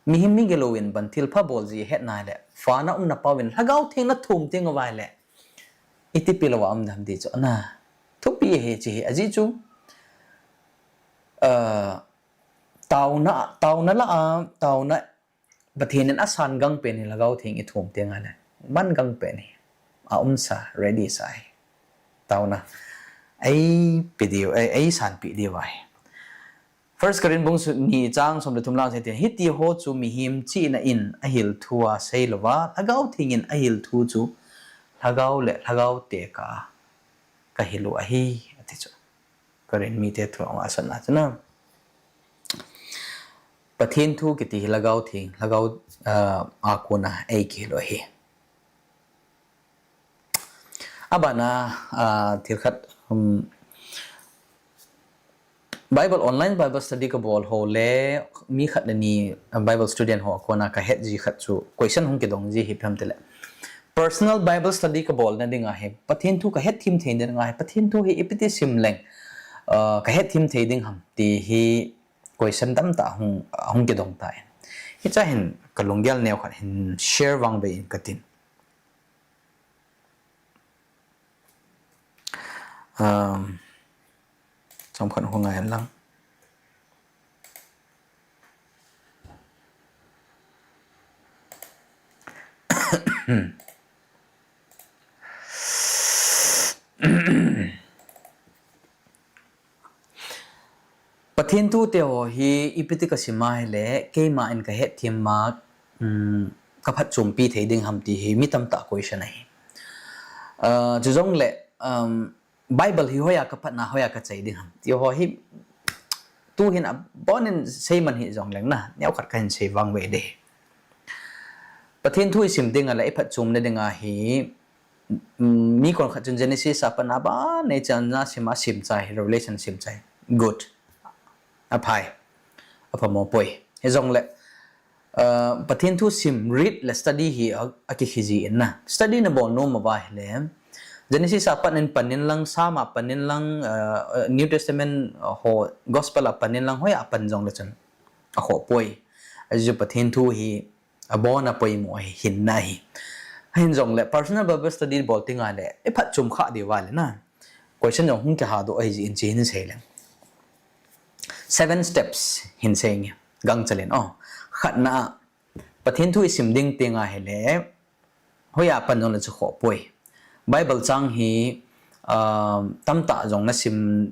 Mihem migilouvin ban thilpha bol ji ahet nai le, phatna umna pauvin Lhagao Theng nathum teng uva le, iti pe louva um ding ham ti chu, ana, thupi ahi hiche hi, ajeh chu, ah, taona, taona lah a, taona Pathen in asan gang pen hi Lhagao Theng ithum teng ahile, man gang pen hi, aumsa, ready sa hi. Taona, eipe diu, ei, eisanpi diu ahi. First Corinth bung su-, ni chang som le thum lang sei te, hiti ho chu mihem chihna in ahil thu a sei louva, Lhagao Theng in ahil thu chu, Lhagao le Lhagao tekah a kahil u ahi, ati chu. Corinth mite thu a asatna chu na. Pathen thu kiti hi Lhagao Theng, Lhagao, ah, a kon a eikihil u ahi. Abana, ah, thil khat, um, Bible, online Bible study kabol ho le, mi khat le ni, ah, Bible student ho a kon a kahet ji khat chu question hung kidong ji hi ipi ham tile, personal Bible study kabolna dinga hi, Pathen thu kahetthemthei dinga hi, Pathen thu hi ipi ti sim leng, ah, kahetthemthei ding ham ti hi question tamtah hung, hung kidong tan. Hiche a hin kalunggel neo khat hin share vangvei in katin. Um, chomkhat hung ngai lang. Pathen thu te ho hi ipi ti kasim a hile, keima in kahetthemma, um, kaphatchompi thei ding ham ti hi mi tamtah question ahi. Ah, chujongle, um, Bible hi hoiya kaphatna, hoiya kachai ding ham ti ho hi, tuhin abonin seiman hih jongleng na, neokhat kahin sei vangvei ding. Pathen thu isim dinga le iphatchomna dinga hi, um, mi konkhat chun Genesis a pat a ban a ichan a sim a sim chai, Revelation sim chai. Good. Aphai. Aphamo poi. Hijongle, uh, Pathen thu sim, read le study hi a, akikhel ji in na. Study nabol nom uva ahile, Genesis a pat in pan in lang, Psalm a pan in lang, uh, uh, New Testament, uh, ho, Gospel a pan in lang, hoiya pan jongle chun akhoh poi. Ajeh chu Pathen thu hi abon a poimo ahi, hinna ahi. Ahin jongle personal Bible study bol teng ahile, iphatchom kha diu va le na, question jong hung kihadoh ahi jeh in hiche hin sei leng. Seven steps hin sei nge, gangchel in, oh. Khatna a, Pathen thu isim ding teng ahile, hoiya pan jongle chu khoh poi. Bible chang hi, um, tamtah jong nasim,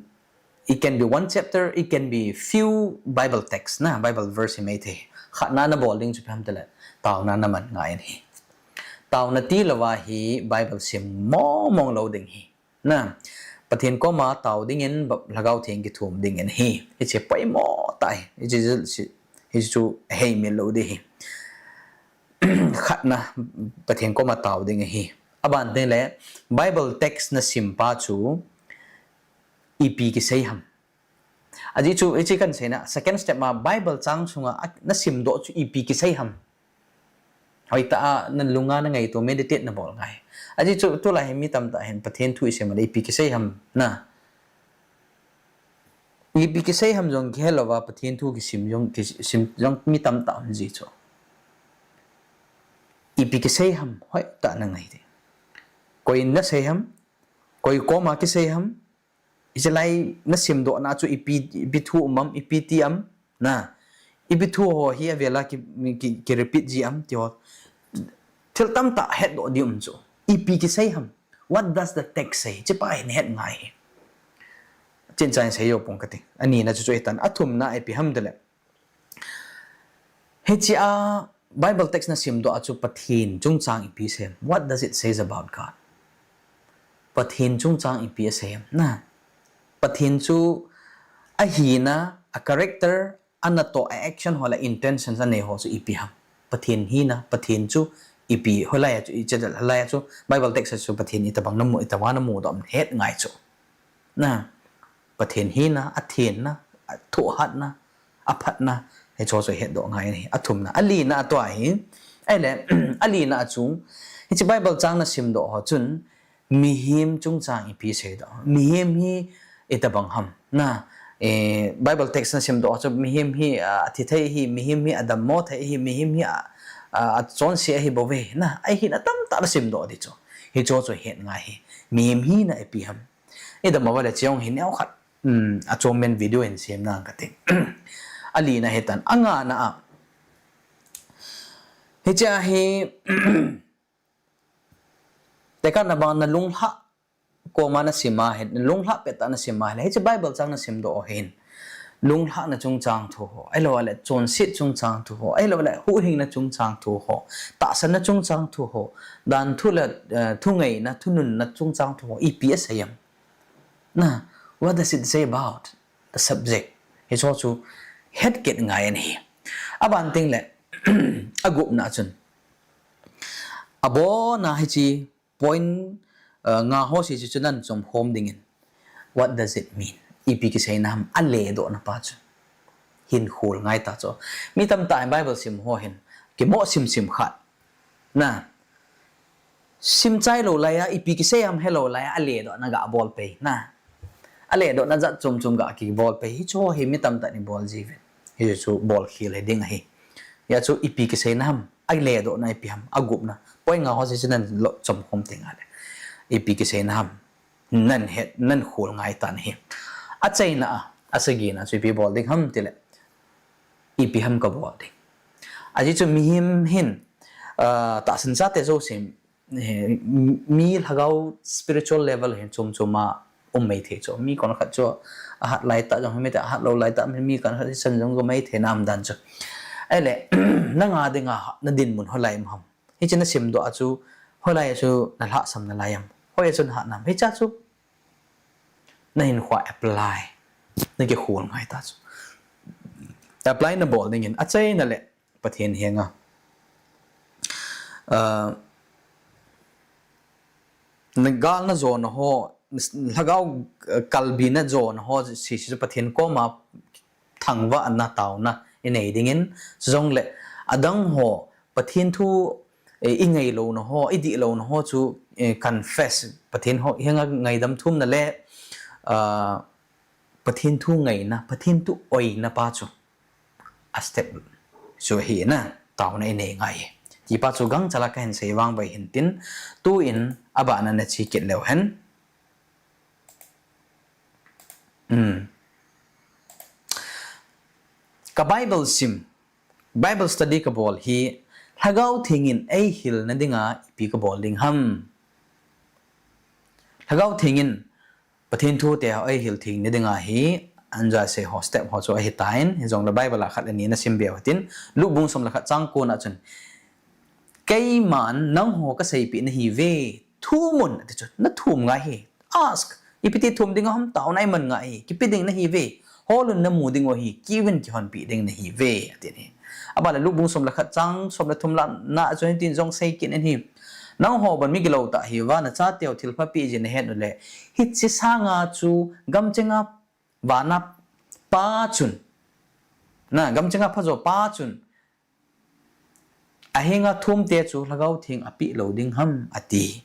it can be one chapter, it can be few Bible text na, Bible verse hi maithei. Khatna nabol ding chu ipi ham tile, taona naman ngai in ahi. Taona tilouva hi Bible sim mongmong lou ding ahi. Na, Pathen koma tao dingin, ba-, Lhagao Theng kithum dingin ahi. Hiche poimo tah ahi. Hiche chu, hiche chu heimil lou ding ahi. Khatna, Pathen koma tao ding ahi. Aban teng le, Bible text nasim pa chu ipi kisei ham. Ajeh chu, hiche kahin seina, second step ma Bible chang sunga a, nasimdoh chu ipi kisei ham. Hoitah a nalunga nangaito, meditate nabol ngai. Ajeh chu tulai hi mi tamtah hin Pathen thu isei ma le ipi kisei ham na. Ipi kisei ham jong kihe louva Pathen thu kisim jong, kisim jong mi tamtah um ji chu. Ipi kisei ham hoitah nangai ding. Koi in nasei ham, koi koma kisei ham, hiche lai nasimdohna chu ipi, ipi thu um am, ipi ti am, na. Ipi thu ho hi avela ki, ki, ki repeat ji am, ti ho. Thil tamtah hetdoh ding um chu. Ipi kisei ham. What does the text say? Hiche pa hin het ngai hi. Chin chan sei jou pong kati. Anina chu chu hitan, athumna ipi ham tile. Hiche a Bible text nasimdoh a chu Pathen chungchang ipi asei ham. What does it says about God? Pathen chungchang ipi asei ham. Na. Pathen chu ahina, a character, anatoh, a action ho le intentions anei ho chu ipi ham. Pathen hina, Pathen chu ipi, hoilai a chu, hiche hoilai a chu Bible text a chu Pathen itobang namu, itobang namudoh ham het ngai chu. Na, Pathen hina, athenna, athohhatna, aphatna, hicheho chu hetdoh ngai ahi. Athumna, alina a tua hi, ahile, alina a chu, hiche Bible chang nasimdoh ho chun, mihem chungchang ipi seidoh. Mihem hi itobang ham. Na, eh, Bible text nasimdoh ho chu, mihem hi, ah, athi thei ahi, mihem hi adammo thei ahi, mihem hi, ah, ah, achonse ahi bouve. Na, ahina tamtah nasimdoh ding chu. Hicheho chu het ngai hi. Mihem hina ipi ham. Idam uva le chejong hi neokhat, um, achom men video in sem nang kati. Alina hitan, angana a. Hiche a hi, tekahna bang nalunglhah koma nasim a hin, nalunglhah pettah nasim a hin, hiche Bible chang nasimdoh u hin. Lunglhahna chungchang thu ho, ahilouleh chonset chungchang thu ho, ahilouleh huhhingna chungchang thu ho, tahsanna chungchang thu ho, danthu le, eh, thungeina, thununna chungchang thu ho, ipi asei ham. Na, what does it say about the subject? Hicheho chu het kit ngai ahi. Aban teng le, agupna chun. Abona hiche point, uh, nga ho sese chu nan chomkhom dingin. What does it mean? Ipi kiseina ham, aledohna pa chu. Hin khol ngai ta chu. Mi tamtah hin Bible sim ho hin. Kimo simsim khat. Na. Sim chai lou lai a, ipi kisei ham helou lai a, aledohna ga bol pei. Na. Aledohna jat chom chom ga kibol pei. Hicheho hi mi tamtah in bol jiuvin. Hichu bol khel hiding ahi. Hijeh chun ipi kiseina ham, aledohna ipi ham, agupna. Point nga ho sese chu nan lo chomkhom teng le. Ipi kiseina ham. Nan het, nan khol ngai tan ahi. Achaina a, asagina chu ipi bol ding ham tile. Ipi ham kabol ding. Ajeh chu mihem hin, ah, tahsan chate jouse, eh, mi lhagao spiritual level hin chom chom a um mai thei chu. Mi konkhat chu ahat lai tah jong hi mai thei, ahat lou lai tah, mi konkhat hi chan jong chu mai thei nam dan chu. Ahile, nanga dinga nadinmun hoilai um ham. Hiche nasimdoh a chu, hoilai a chu nalhahsam nalai ham. Hoi a chu nahat nam. Hiche a chu, nahinkhoa apply. Nakikhol ngai ta chu. Apply nabol dingin, achaina le, Pathen henga. Ah, nagalna jona ho, lhagao, eh, kalbina jona ho, sese chu Pathen koma thangvahna taona inei dingin, chujongle, adang ho, Pathen thu, eh, ingailouna ho, idihlouna ho chu, eh, confess, Pathen ho, henga ngaidam thumna le, ah, Pathen thu ngaina, Pathen thu oina pa chu. A step chu hina, taona inei ngai. Tipa chu gangchal a kahin sei vang bai hin tin, tuin abana nache kit leu hen. Hmm. Ka Bible sim, Bible study kabol hi, Lhagao Theng in eihilna dinga ipi kabol ding ham. Lhagao Theng in Pathen thu te ho eihil theng na dinga hi, anjai sei ho step ho chu ahitan, hijongle Bible a khat le ni nasim be u hitin, Luke bung som le khat chang ko na chun, Keiman nangho kaseipeh nahiuve, thum un, ati chu, nathum ngai hi, ask, ipi ti thum ding ham, taona iman ngai hi, kipe ding nahiuve, hol un namu ding u ahi, kiuvin kihonpeh ding nahiuve, ati hi. Aban le Luke bung som le khat chang som le thum la na a chun hitin jong sei kit in ahi. Nangho bon migilou tah hiuva, nachateu thilpha peh jeh in nahet uleh, hiche sanga chu gamchenga vana pa chun, na, gamchenga phajo pa chun, ahenga thumte chu Lhagao Theng apeh lou ding ham, ati.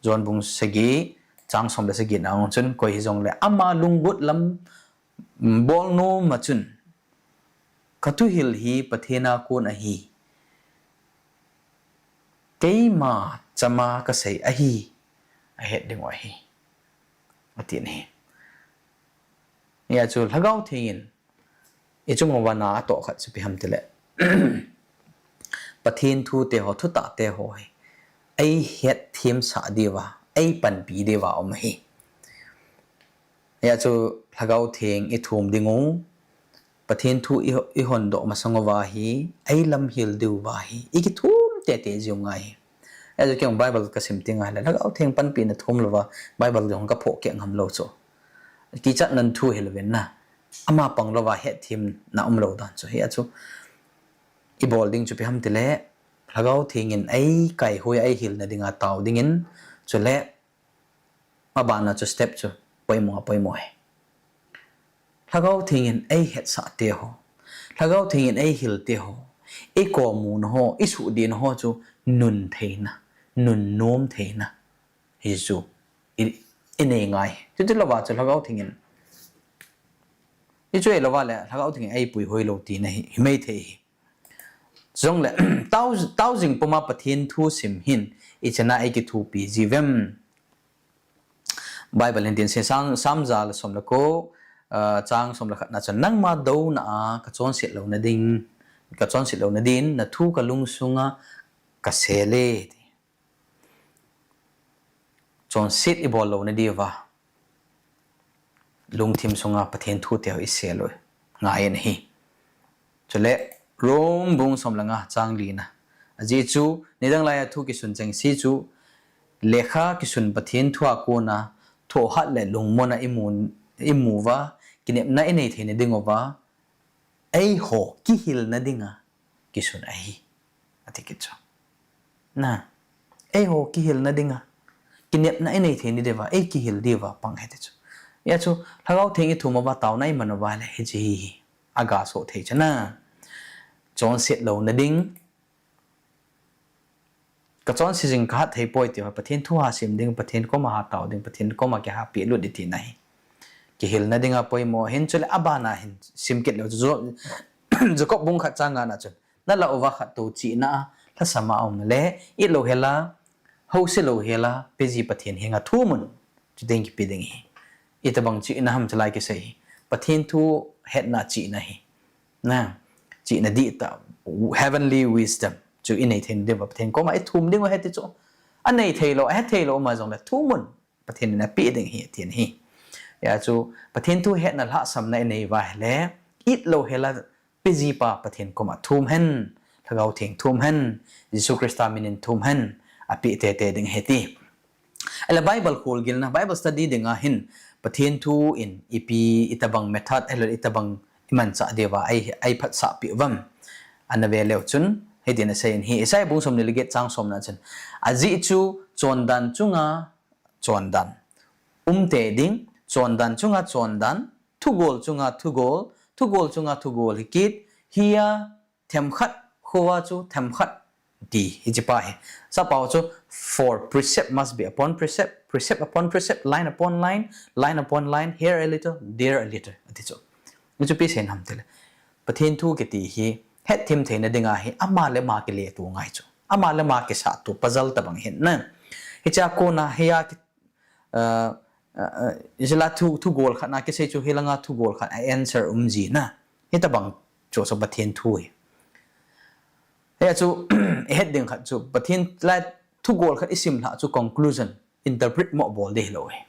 John bung sagi, chang som le sagi na a chun, koi hijongle ama lunggot lam bolnom a chun, kathuhil hi Pathen a kon ahi. Keima chama kasei ahi, ahet ding u ahi, ati ahi. Hia chu Lhagao Theng in ichung uva na atoh khat chu ipi ham tile, Pathen thute ho, thutahte ho hi eihet themsah diuva, eipanpi diuva um ahi. Hia chu Lhagao Theng ithum ding u, Pathen thu i, ihondoh masang uva hi, eilamhil diuva hi ikithum tete jiu ngai hi. Hia chu kei Bible kasim teng ahile, Lhagao Theng panpina thum louva Bible jong kaphoh keh ngam lou chu. Kichatnan thu hilouvin na, ama pang louva hetthemna umlou dan chu. Hia chu ibol ding chu ipi ham tile, Lhagao Theng in eikaihoi a eihilna dinga tao dingin, chule abana chu step chu poimo, poimo hi. Lhagao Theng in eihetsah te ho, Lhagao Theng in eihil te ho, ikomuna ho, isuhdihna ho chu nun theina, nun nom theina hi chu i, inei ngai. Chuti louva chu Lhagao Theng in, hichu eilouva le Lhagao Theng in eipuihoi lou tina hi, himai thei hi. Jongle, tao, tao jing puma Pathen thu sim hin ichana eikithopi jiuvem? Bible in tin asei, Sam, Sam ja le som le ko, ah, chang som le khat na chun, nangma douna a kachonset louna ding, kachonset louna din, nathu kalungsunga kasel e, ti. Chonset ibol louna diuva lungthim sunga Pathen thute ho isel u ngai ahi. Chule Rom bung som le nga chang li na. Ajeh chu, nidang laiya thu kisun chengse chu, lekha kisun Pathen thu a kona thohhat le lungmonna imu, imu uva, kinepna inei theina ding uva, eiho kihilna dinga kisun ahi, ati kit chu. Na, eiho kihilna dinga, kinepna inei theina diuva, eikihil diuva pang ahi ti chu. Hia chu, Lhagao Theng ithum uva, taona iman uva le, hiche hi, hi aga soh thei chu na. Chonset louna ding, kachonse jing kahat thei poi ti ho, Pathen thu ha sim ding, Pathen koma ha tao ding, Pathen koma kiha pehlut ding tina hi. Kihilna dinga poimo ahin, chule abana hin sim kit leu chu, Jo-, Jacob bung khat chang nga na chun, nalah uva khat tou chihna a lhasam a um le, it louhel a, houset louhel a, peji Pathen henga thum un. Chuteng kipe ding ahi. Itobang chihna ham chulai kisei hi, Pathen thu hetna chihna hi. Na, chihna dihtah, heavenly wisdom chu inei theina diuva Pathen koma ithum ding u ahi ti chu. Anei theilou, ahe theilou uma jongle thum un, Pathen in apeh ding ahi, ati ahi. Hia chu, Pathen thu hetna lhahsamna inei uva ahile, it louhel a, peji pa Pathen koma thum hen, Lhagao Theng thum hen, Jesu Christa min in thum hen, apeh tete ding ahi ti. Ahile Bible kholgilna, Bible study dinga hin, Pathen thu in ipi, itobang method, ahilou le itobang imanchah diuva ei, eiphatsah peh uvam, ana ve leu chun, hitin asei in ahi, Isaiah bung som ni le get chang som na chun, ajeh chu chondan chunga chondan um tei ding, chondan chunga chondan, thugol chunga thugol, thugol chunga thugol hi kit, hia themkhat khoa chu themkhat ti, hiche pa hi. Sapao chu, for precept must be upon precept, precept upon precept, line upon line, line upon line, here a little, there a little, ati chu. Hichu ipi seina ham tile, Pathen thu kiti hi, hetthem theina dinga hi, ama le ama kileto ngai chu. Ama le ama kisahto puzzle tobang ahin na. Hichea kona, hia ki, ah, ah, ah, ijeh a thu, thugol khat na kisei chu, hilanga thugol khat a answer um ji na. Hitobang chu chu Pathen thu hi. Hia chu, ihet ding khat chu, Pathen lai thugol khat isim lhah chu conclusion, interpret mo bol ding hilou hi.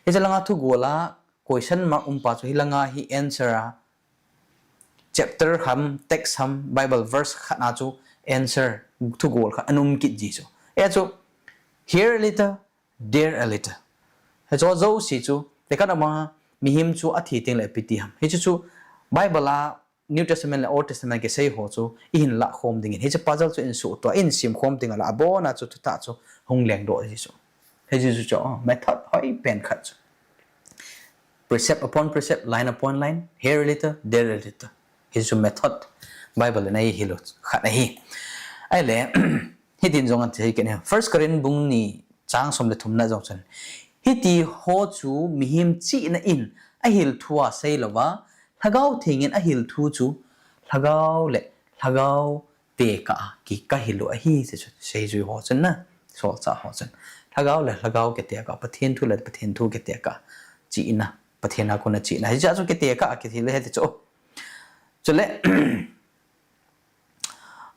Hiche langa thugol a question mark um pa chu, hilanga hi answer a, chapter ham, text ham, Bible verse khat na chu answer, thugol khat ana um kit ji chu. Hia chu, here a little, there a little. Hichu jouse chu, tekah na ma, mihem chu athi teng le ipi ti ham. Hichu chu, Bible a, New Testament le Old Testament kisei ho chu ihin lah khom dingin, hiche puzzle chu ihin suhtoh a, ihin sim khom ding ahile, abona chu thutah chu hung lengdoh ji chu. Hiche chu chu, oh, method hoipen khat chu. Precept upon precept, line upon line, here a little, there a little. Hiche chu method Bible in eihil u khat ahi. Ahile, hitin jong ati hi kei ni. First Corinth bung ni chang som le thumna jong chun, hiti ho chu mihem chihna in ahil thua seilouva, Lhagao Theng in ahil thu chu Lhagao le Lhagao tekah a ki, kahil u ahi, ti chu seijui ho chun na, solchah ho chun. Lhagao le Lhagao kitekah, Pathen thu le Pathen thu kitekah, chihna, Pathen a kona chihna. Hiche chu kitekah a kiti le hiti chu. Chule,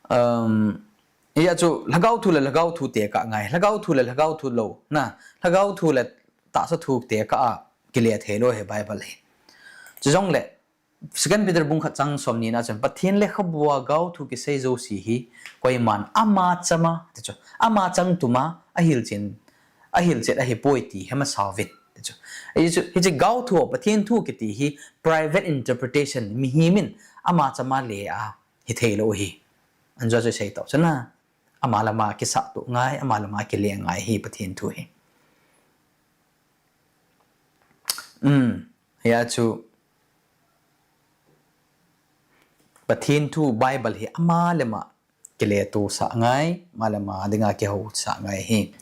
um, hia chu Lhagao thu le Lhagao thu tekah ngai, Lhagao thu le Lhagao thu lou, na, Lhagao thu le tahsa thu tekah a kile thei lou hi Bible hi. Chujongle, Second Peter bung khat chang som ni na chun, Pathen lekhabua gaothu kisei jouse hi, koiman ama chama, ti chu, ama chang tuma ahilchen, ahilchet ahipoi ti hemasauvin, ti chu. Hichu, hiche gaothu, Pathen thu kiti hi private interpretation, mihem in ama chama le a hithei lou hi. Anjo chu sei tau chana. Ama lama kisah tu ngai, ama lama kile ngai hi Pathen thu hi. Um, hia chu Pathen thu Bible hi ama lama kile tu sah ngai, ama lama dinga kihou sah ngai hi.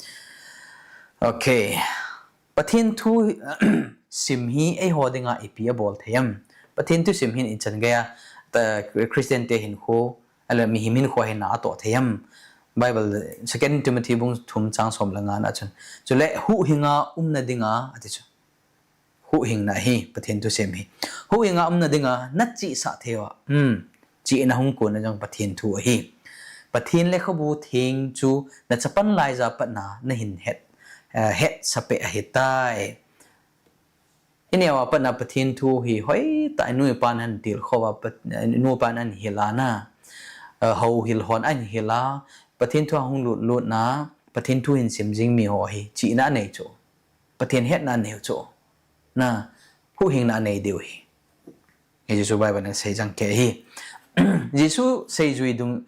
Okay. Pathen thu sim hi eiho dinga ipi abol thei em? Pathen thu sim hin ichan geiya, ta Christian te hinkho, ahile mihem hinkho a hin atoh thei em? Bible, Second Timothy bung thum chang som le nga na chun. Chule huhhinga umna dinga, ati chu. Huhhingna hi, Pathen thu sim hi. Huhhinga umna dinga, nachihsah thei uva. Hmm. Chihna hung kona jong Pathen thu ahi. Pathen lekhabu theng chu nachapan laija patna nahin het, eh, hetsah peh ahitai. Ineo a patna Pathen thu hi hoitah a inu ipan ahin tilkhou va, Pat-, inu ipan ahin hil a na, eh, houhil hon ahin hil a, Pathen thu a hung lut lut na, Pathen thu hin sim jing mi ho hi, chihna anei chu. Pathen hetna anei chu. Na, huhhingna anei diu hi. Hichu Bible in asei jang kei hi. Jesu seijui dung,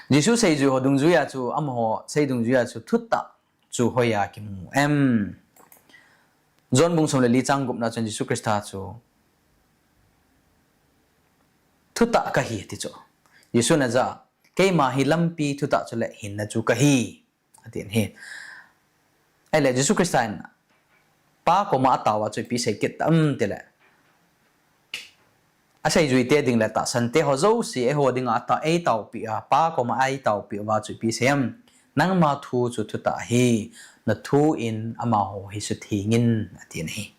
Jesu seijui ho dungjui a chu, amaho sei dungjui a chu, thutah chu hoiya kimu em? John bung som le li chang gup na chun Jesu Christa chu thutah kahi ti chu. Jesun ajah a, keima hi lampi, thutah chule hinna chu kahi, atin hi. Ahile Jesu Christa in Pa koma atao a chu ipi sei kit tam tile, aseijui te ding le tahsan te ho jouse eiho dinga ata, eitaopi a, Pa koma eitaopi uva chu ipi sei em? Nangma thu chu thutah ahi, nathu in amaho hi sutheng in, atin hi.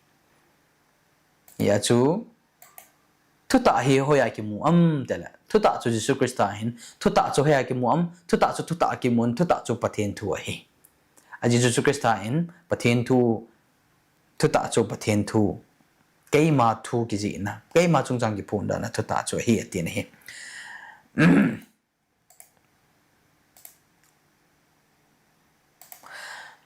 Hia chu, thutah hi hoiya kimu am tile, thutah chu Jesu Christa hin, thutah chu hoiya kimu am? Thutah chu thutah a kimun, thutah chu Pathen thu ahi. Ajeh chu Jesu Christa in Pathen thu, thutah chu Pathen thu, keima thu kijihna, keima chungchang kiphondohna thutah chu ahi, atin ahi.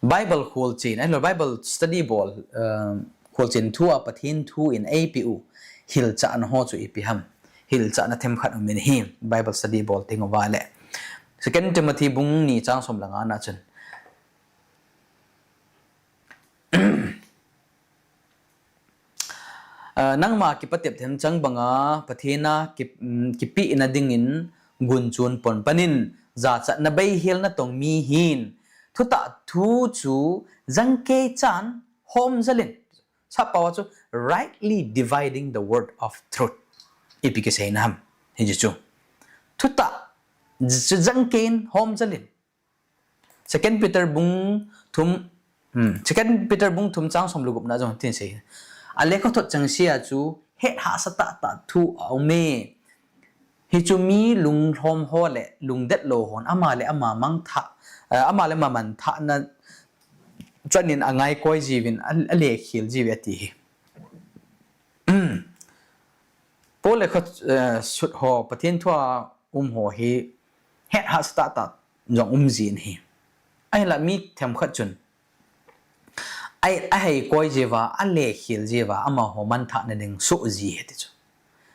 Bible kholchen, ahilou Bible study bol, eh, kholchen thu a Pathen thu in eipeh u hilchahna ho chu ipi ham? Hilchahna themkhat um in hi Bible study bol teng uva le. Second Timothy bung ni chang som le nga na chun. Ah, nangma kipatep themchang banga Pathen a ki, um, kipehna dingin gunchun pon panin, jachatna beihelna tong mi hin, thutah thu chu jangkei chan homjal in. Sappao a chu, rightly dividing the word of truth. Ipi kiseina ham? Hiche chu. Thutah chu jangkei in homjal in. Second Peter bung thum, hmm, Second Peter bung thum chang som le gup na jong tin sei. Alekhathot chengse a chu het hahsa tahtah thu aume. Hichu mi lunglhom ho le lungdet lou hon ama le ama mangthah, eh, ama le ama manthahna chanin angaikoi jiuvin, a, alekhel jiuve ati hi. Paul le kho, eh, sut ho Pathen thu a um ho hi het hahsa tahtah jong um jin ahi. Ahinla mi themkhat chun, ai, aheikoi jiuva, alekhel jiuva, amaho manthahna ding soh ji ahi ti chu.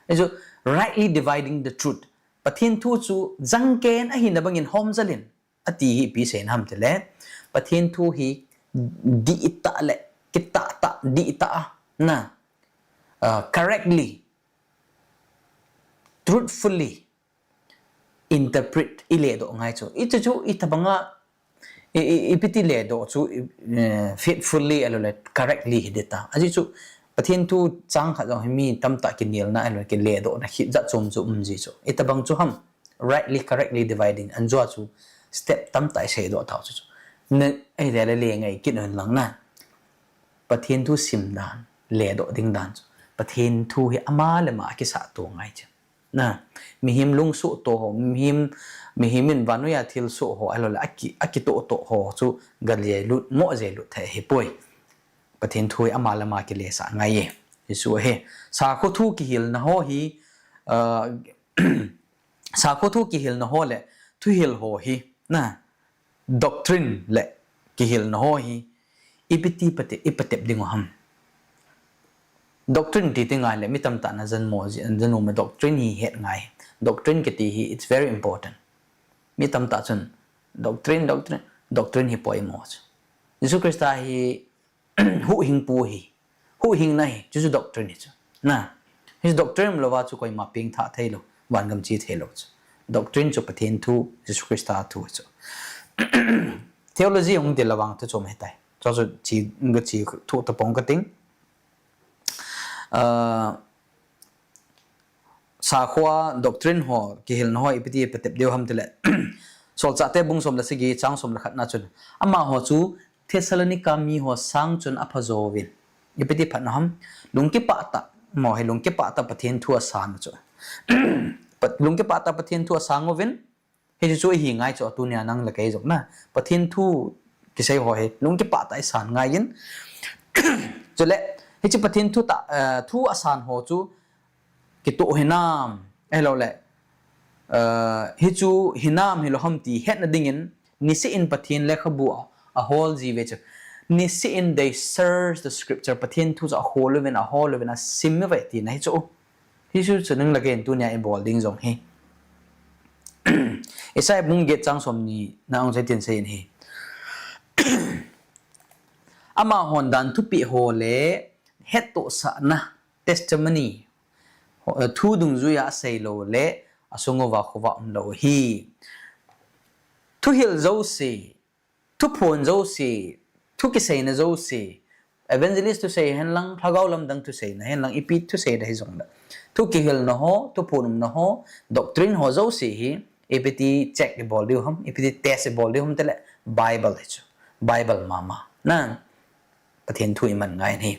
Hichu, rightly dividing the truth. Pathen thu chu jangkei in ahina bangin homjal in ati hi ipi seina ham tile, Pathen thu hi dihtah le kitahtah, dihtah a, na, ah, correctly, truthfully, interpret, i ledoh ngai chu. I chu chu i tabanga, i, i, i piti ledoh chu, i, eh, faithfully, ahilou le correctly hi ding ta. Ajeh chu, Pathen thu chang khat jong hi mi tamtah kinelna, ahilou le kiledohna khit jat chom chu um ji chu. I tabang chu ham, rightly, correctly dividing, an jua chu step tamtah i seidoh tau chu chu. Ne, ei le le le ngai kit un lang na. Pathen thu sim dan, ledoh ding dan chu. Pathen thu hi ama le ama a kisah to ngai chu. Na, mihem lungsuh to ho, mihem, mihem in vannoi a thil soh ho, ahilou le aki, akitoh toh ho chu ga le lut, mo je lut thei hi poi. Pathen thu hi ama le ama kilesah ngai e. Jesu he. Sakho thu kihilna ho hi, uh, sakho thu kihilna ho le thuhil ho hi, na, doctrine le kihilna ho hi, i piti pate, i patep ding u ham. Doctrine ti ti ngai le, mi tamtah na jan mo ji, jan mo doctrine hi het ngai. Doctrine kiti hi, it's very important. Mi tamtah chun, doctrine, doctrine, doctrine hi poimo chu. Jesu Christa hi, huhhingpu hi, huhhingna hi, chu chu doctrine hi chu. Na, hi doctrine umlouva chu koima pengthah theilou, vangam che theilou chu. Doctrine chu Pathen thu, Jesu Christa thu chu. Theology hung ti louva chu chom hitai. Chu chu chi, nga chi thu tapong kating. Ah, Sakho a doctrine ho, kihilna ho, i piti patep diu ham tile. Solchahte bung som le sagi, chang som le khat na chun. Amaho chu Thessalonica mi ho sang chun aphajo uvin. I piti phatna ham. Lung kipah tah, mo hi lung kipah tah Pathen thu asan u chu. Pat-, lung kipah tah Pathen thu asang uvin. Hichu chu ihi ngai chu tunia nang le kei jong na. Pathen thu kisei ho hi lung kipah tah a isan ngai in. Chule, hichu Pathen thu tah, eh, thu asan ho chu kitoh hinam, ahilou le, eh, hichu hinam hilou ham ti hetna dingin, niseh in Pathen lekhabu a, ahol ji uve chu. Niseh in they search the scripture, Pathen thu chu ahol uvin, ahol uvin, asim uve tina hi chu. Hichu chu nang le kei in tunia ibol ding jong hi. Isaiah bung get chang som ni na ong chai tin sei in hi. Amahon dan thupeh ho le hettohsahna testimony ho, thu dungjuia asei lou le asung uva khovah umlou hi. Thuhil jouse, thuphon jouse, thu kiseina jouse, evangelist thusei hen lang, lhagao lamdang thuseina hen lang, ipi thuseina hijong le. Thu kihilna ho, thuphon umna ho, doctrine ho jouse hi, ipi ti check ibol diu ham, ipi ti test ibol diu ham tile, Bible hi chu. Bible mama. Na, Pathen thu iman ngai hi.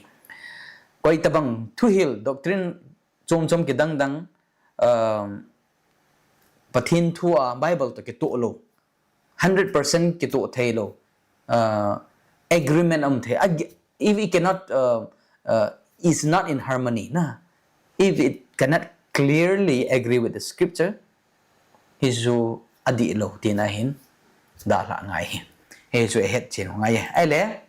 Koi tabang thuhil, doctrine chom chom kidang dang, um, Pathen thu a Bible toh kitoh lou. Hundred percent kitoh thei lou. Uh, agreement um thei. Ag-, if it cannot, uh, uh, is not in harmony, na. If it cannot clearly agree with the scripture, hichu adih lou tina hin dalha ngai hi. Hichu ahet chen ngai hi. Ahile,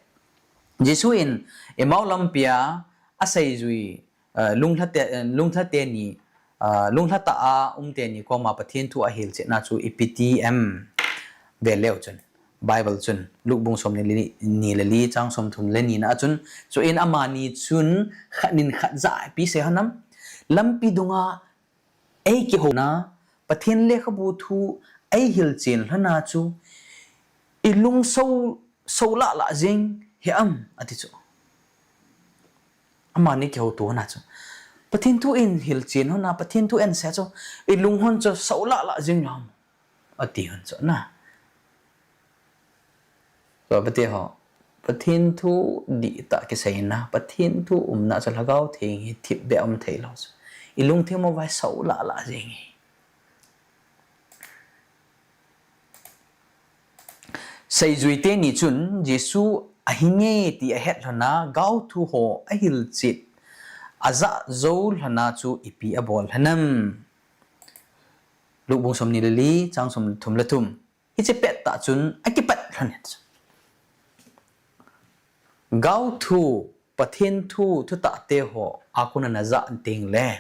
Jesu in Emmaus lampia aseijui, uh, lunglha te, uh, lunglha teni, uh, lunglha tah a um teni koma Pathen thu ahilchetna chu ipi ti em? Ve leu chun, Bible chun, Luke bung som ni le li, ni le li chang som thum le ni na a chun, chuin amani chun khat nin khat jah a ipi sei ham? Lampi dunga eikihouna, Pathen lekhabu thu eihilchen lhona chu, ilung so, so lah lah jing hi am, ati chu. Amani kihouto na chu. Pathen thu eihilchen lhona, Pathen thu eisei chu, ilung hon chu so lah lah jing lou ham, ati hon chu na. Chu pate ho, Pathen thu dihtah kiseina, Pathen thu umna chu Lhagao Theng hi thipbeh um thei lou chu. Ilungthim uva so lah lah jing hi. Seijui teni chun Jesu ahi nge ti ahet lhona, gaothu ho ahilchet, ajah jou lhona chu ipi abol lhon am? Luke bung som ni le li, chang som thum le thum. Hiche pettah chun akipat lhon e. Gaothu, Pathen thu, thutah te ho, akona najah teng le,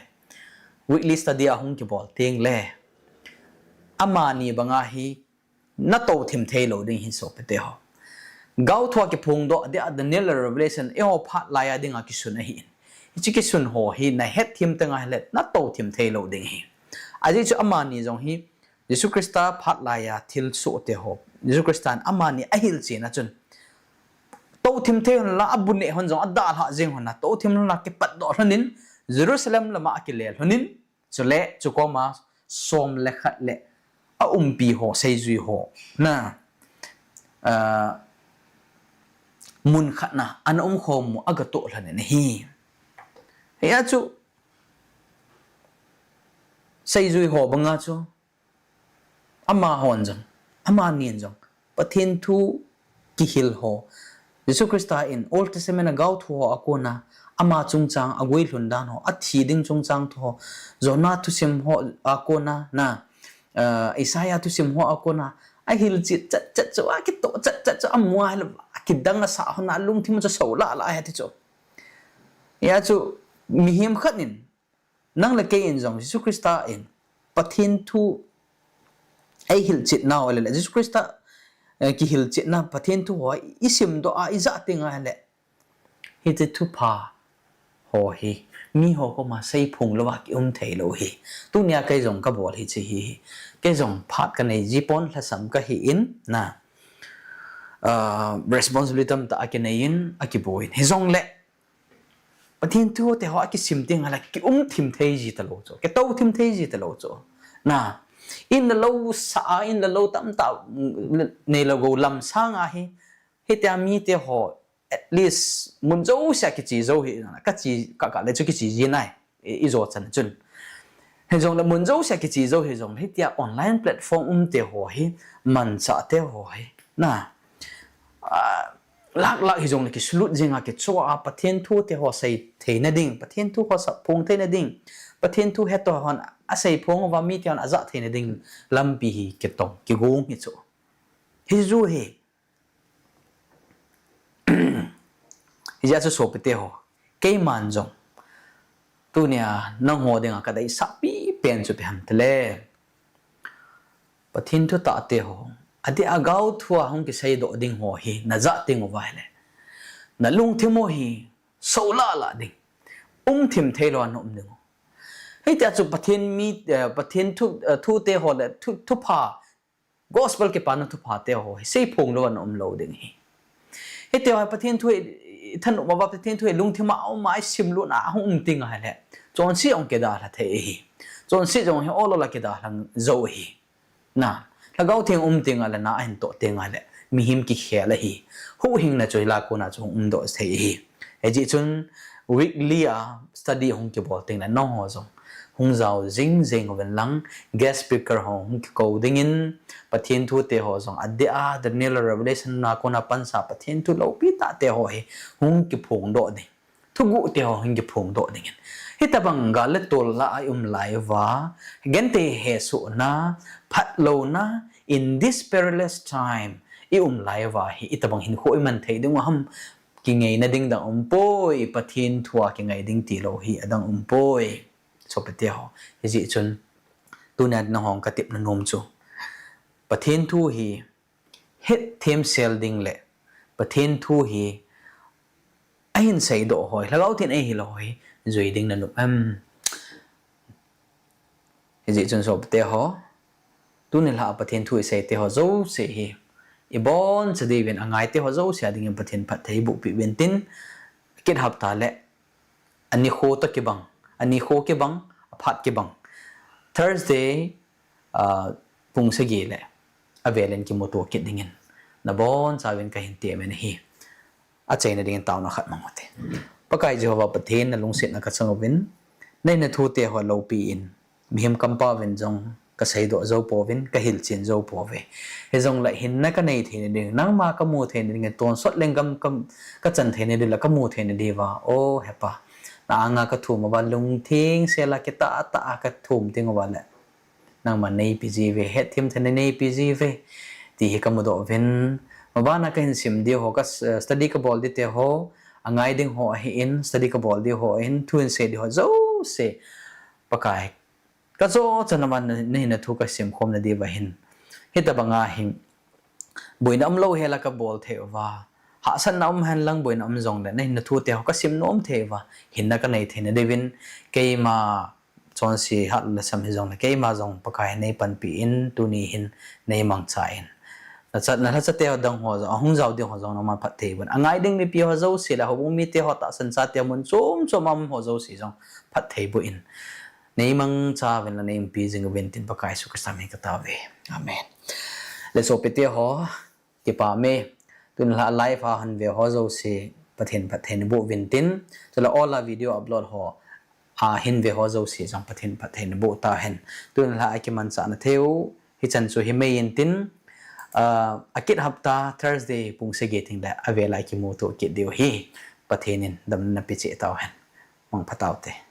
weekly study ahung kibol teng le, amani banga hi natou thim thei lou ding hi sopite ho. Gaothu a kiphongdoh dia Daniel le Revelation, eiho phat laiya dinga kisun ahi in. Hiche kisun ho hi nahet thim teng ahile, natou thim thei lou ding hi. Ajeh chu amani jong hi, Jesu Christa phat laiya thilsoh te ho, Jesu Christa in amani ahilchen a chun, touthim thei hon la, abu neh hon jong adalhah jeng hon a, touthim hon la kipatdoh lhonin, Jerusalem lama akile lhonin, chule chukoma som le khat le aumpi ho, seijui ho, na, ah, mun khat na ana umkhom u agatoh lhonin ahi. Hia chu seijui ho banga chu amahon jong, amanin jong Pathen thu kihil ho, Jesu Christa in Old Testament a gaothu ho a kona ama chungchang a guilhun dan ho, athi ding chungchang thu ho, Jonah thusim ho a kona, na, ah, Isaiah thusim ho a kona ahilchet chetchet chu, akitoh chetchet chu, amu a ahile akidang asah hon a, alungthim chu solah lah ahi ti chu. Hia chu mihem khat in, nang le kei in jong Jesu Christa in Pathen thu eihilchet nau ahile, Jesu Christa, eh, kihilchetna Pathen thu ho isimdoh a ijah teng ahile, hiche thupha ho hi miho koma seiphong louva kium theilou hi. Tunia kei jong kabol hiche hi, kei jong phat kanei ji pon, lhasam kahi in, na, ah, responsibility tamtah akinei in, akibol in. Hijongle Pathen thu te ho akisim teng ahile kium thim thei ji talou chu, kitou thim thei ji talou chu, na, in le lou sa a, in le lou tamtah, mm, neilou gou lam sanga hi, hitia mite ho at least mun jousea kiche jou hi, na, kache, ka, kale chu kiche ji nai, i, ijo chan chun. Hijongle mun jousea kiche jou hijongle hitia online platform umte ho hi, manchahte ho hi, na, ah, lak lak hijongle kisulut jinga kichoh a Pathen thu te ho sei theina ding, Pathen thu ho sapphong theina ding, Pathen thu hetto hon aseiphong uva mite hon ajah theina ding lampi hi kitong, kigong hi chu. Hiju hi, hijeh a chu sopite ho, keiman jong tunia nangho dinga kadeisahpi pen chu ipi ham tile, Pathen thutahte ho, adeh a gaothua hung kiseidoh ding ho hi najah teng uva ahile, nalungthim u hi solah lah ding, umthim theilou a naum ding u. Hitia chu Pathen mi, eh, Pathen thu, eh, thute ho le thu, thupha, gospel kipana thuphate ho hi seiphong louva naum lou ding hi. Hiti ho Pathen thu hi thanop uva, Pathen thu hi lungthim a aum a, isimlutna a hung um teng ahile, chonset jong kidalha thei ahi. Chonset jong hi ol ol a kidalha jou ahi. Na, Lhagao Theng um teng ahile, na ahin toh teng ahile, mihem kikhel ahi. Huhhingna chu hilai a kona chu hung umdoh thei ahi. Hijeh chun weekly a study hung kibol tengle nangho jong hung jao jing jing uvin lang, guest speaker ho hung kikou dingin, Pathen thute ho jong adeh a Daniel Revelation a kona pansa Pathen thu loupi tahte ho hi hung kiphongdoh ding, thuguhte ho hung kiphongdoh dingin, hitobang gal le tol lah a ium lai uva, genthei hesohna, phatlouna, in this perilous time ium lai uva hi itobang hinkho iman thei dingu ham? Kingaina ding dang umpoi, Pathen thua kingai ding tilou hi adang umpoi, sopite ho. Hijeh chun tunia nangho katepna nom chu, Pathen thu hi hetthemsel ding le Pathen thu hi ahin seidoh ho, Lhagao Theng in eihil ho hi jui ding nanop em? Hijeh chun sopite ho, tuni lha a Pathen thu iseite ho jouse hi iboncha diuvin, angaite ho jouse a dingin Pathen phatthei eibohpeh uvin tin, kit hapta le anikho toh kibang, anikho kibang, aphat kibang, Thursday, ah, pung sagi le avelin kimuto kit dingin nabonchauvin kahin temin ahi. Achaina dingin taona khat mang ute. Pakai Jehovah Pathen, nalungsetna kachang uvin, nahinna thute ho loupi in, mihem kampau vin jong kaseidoh jou pouvin, kahilchen jou pouve. Hijongle hinna kanei theina ding, nangma kamu theina ding, tonsot lenggam ka, kachan theina ding le kamu theina diuva, O Hepa, na anga kathum uva lungthengsel a kitah tah a kathum teng uva le, nangman neipi jiuve, hetthemtheina neipi jiuve, ti hi kamudoh uvin. Mabana kahin sim diu ho, ka study kabol diu te ho, angai ding ho ahin, study kabol diu ho ahin, thu hinsei diu ho jouse, Pakai, kajo chan uva nahinna thu kasimkhomna diuva hin, hitobanga hin boina umlou hela kabol thei uva, hahsatna um henlang boina um jongle nahinna thute ho kasim nom thei uva, hinna kanei theina diuvin, keima chonse hat le sam hijongle keima jong Pakai neipanpi in tuni hin neimangcha in. Nachate ho dang ho jong, ahung jao ding ho jong nangman phatthei boh in. Angai ding mipi ho jouse le houbung mite ho tahsan chate mun chom chom a um ho jouse jong phatthei boh in. Neimangcha uvin le neiumpi jing uvin tin Pakai Jesu Christa min in kataove. Amen. Le sopite ho, kipah e. Tun la live a hinve ho jouse Pathen phatthei naboh uvin tin. Chule all a video upload ho a hinve ho jouse jong Pathen phatthei naboh tahen. Tun la akimanchah na theiu hichan chu himai in tin, akit hapta Thursday pung sagi teng le avel a kimuto kit diu ahi. Pathen in damna napeh cheh tauhen. Mangpha taute.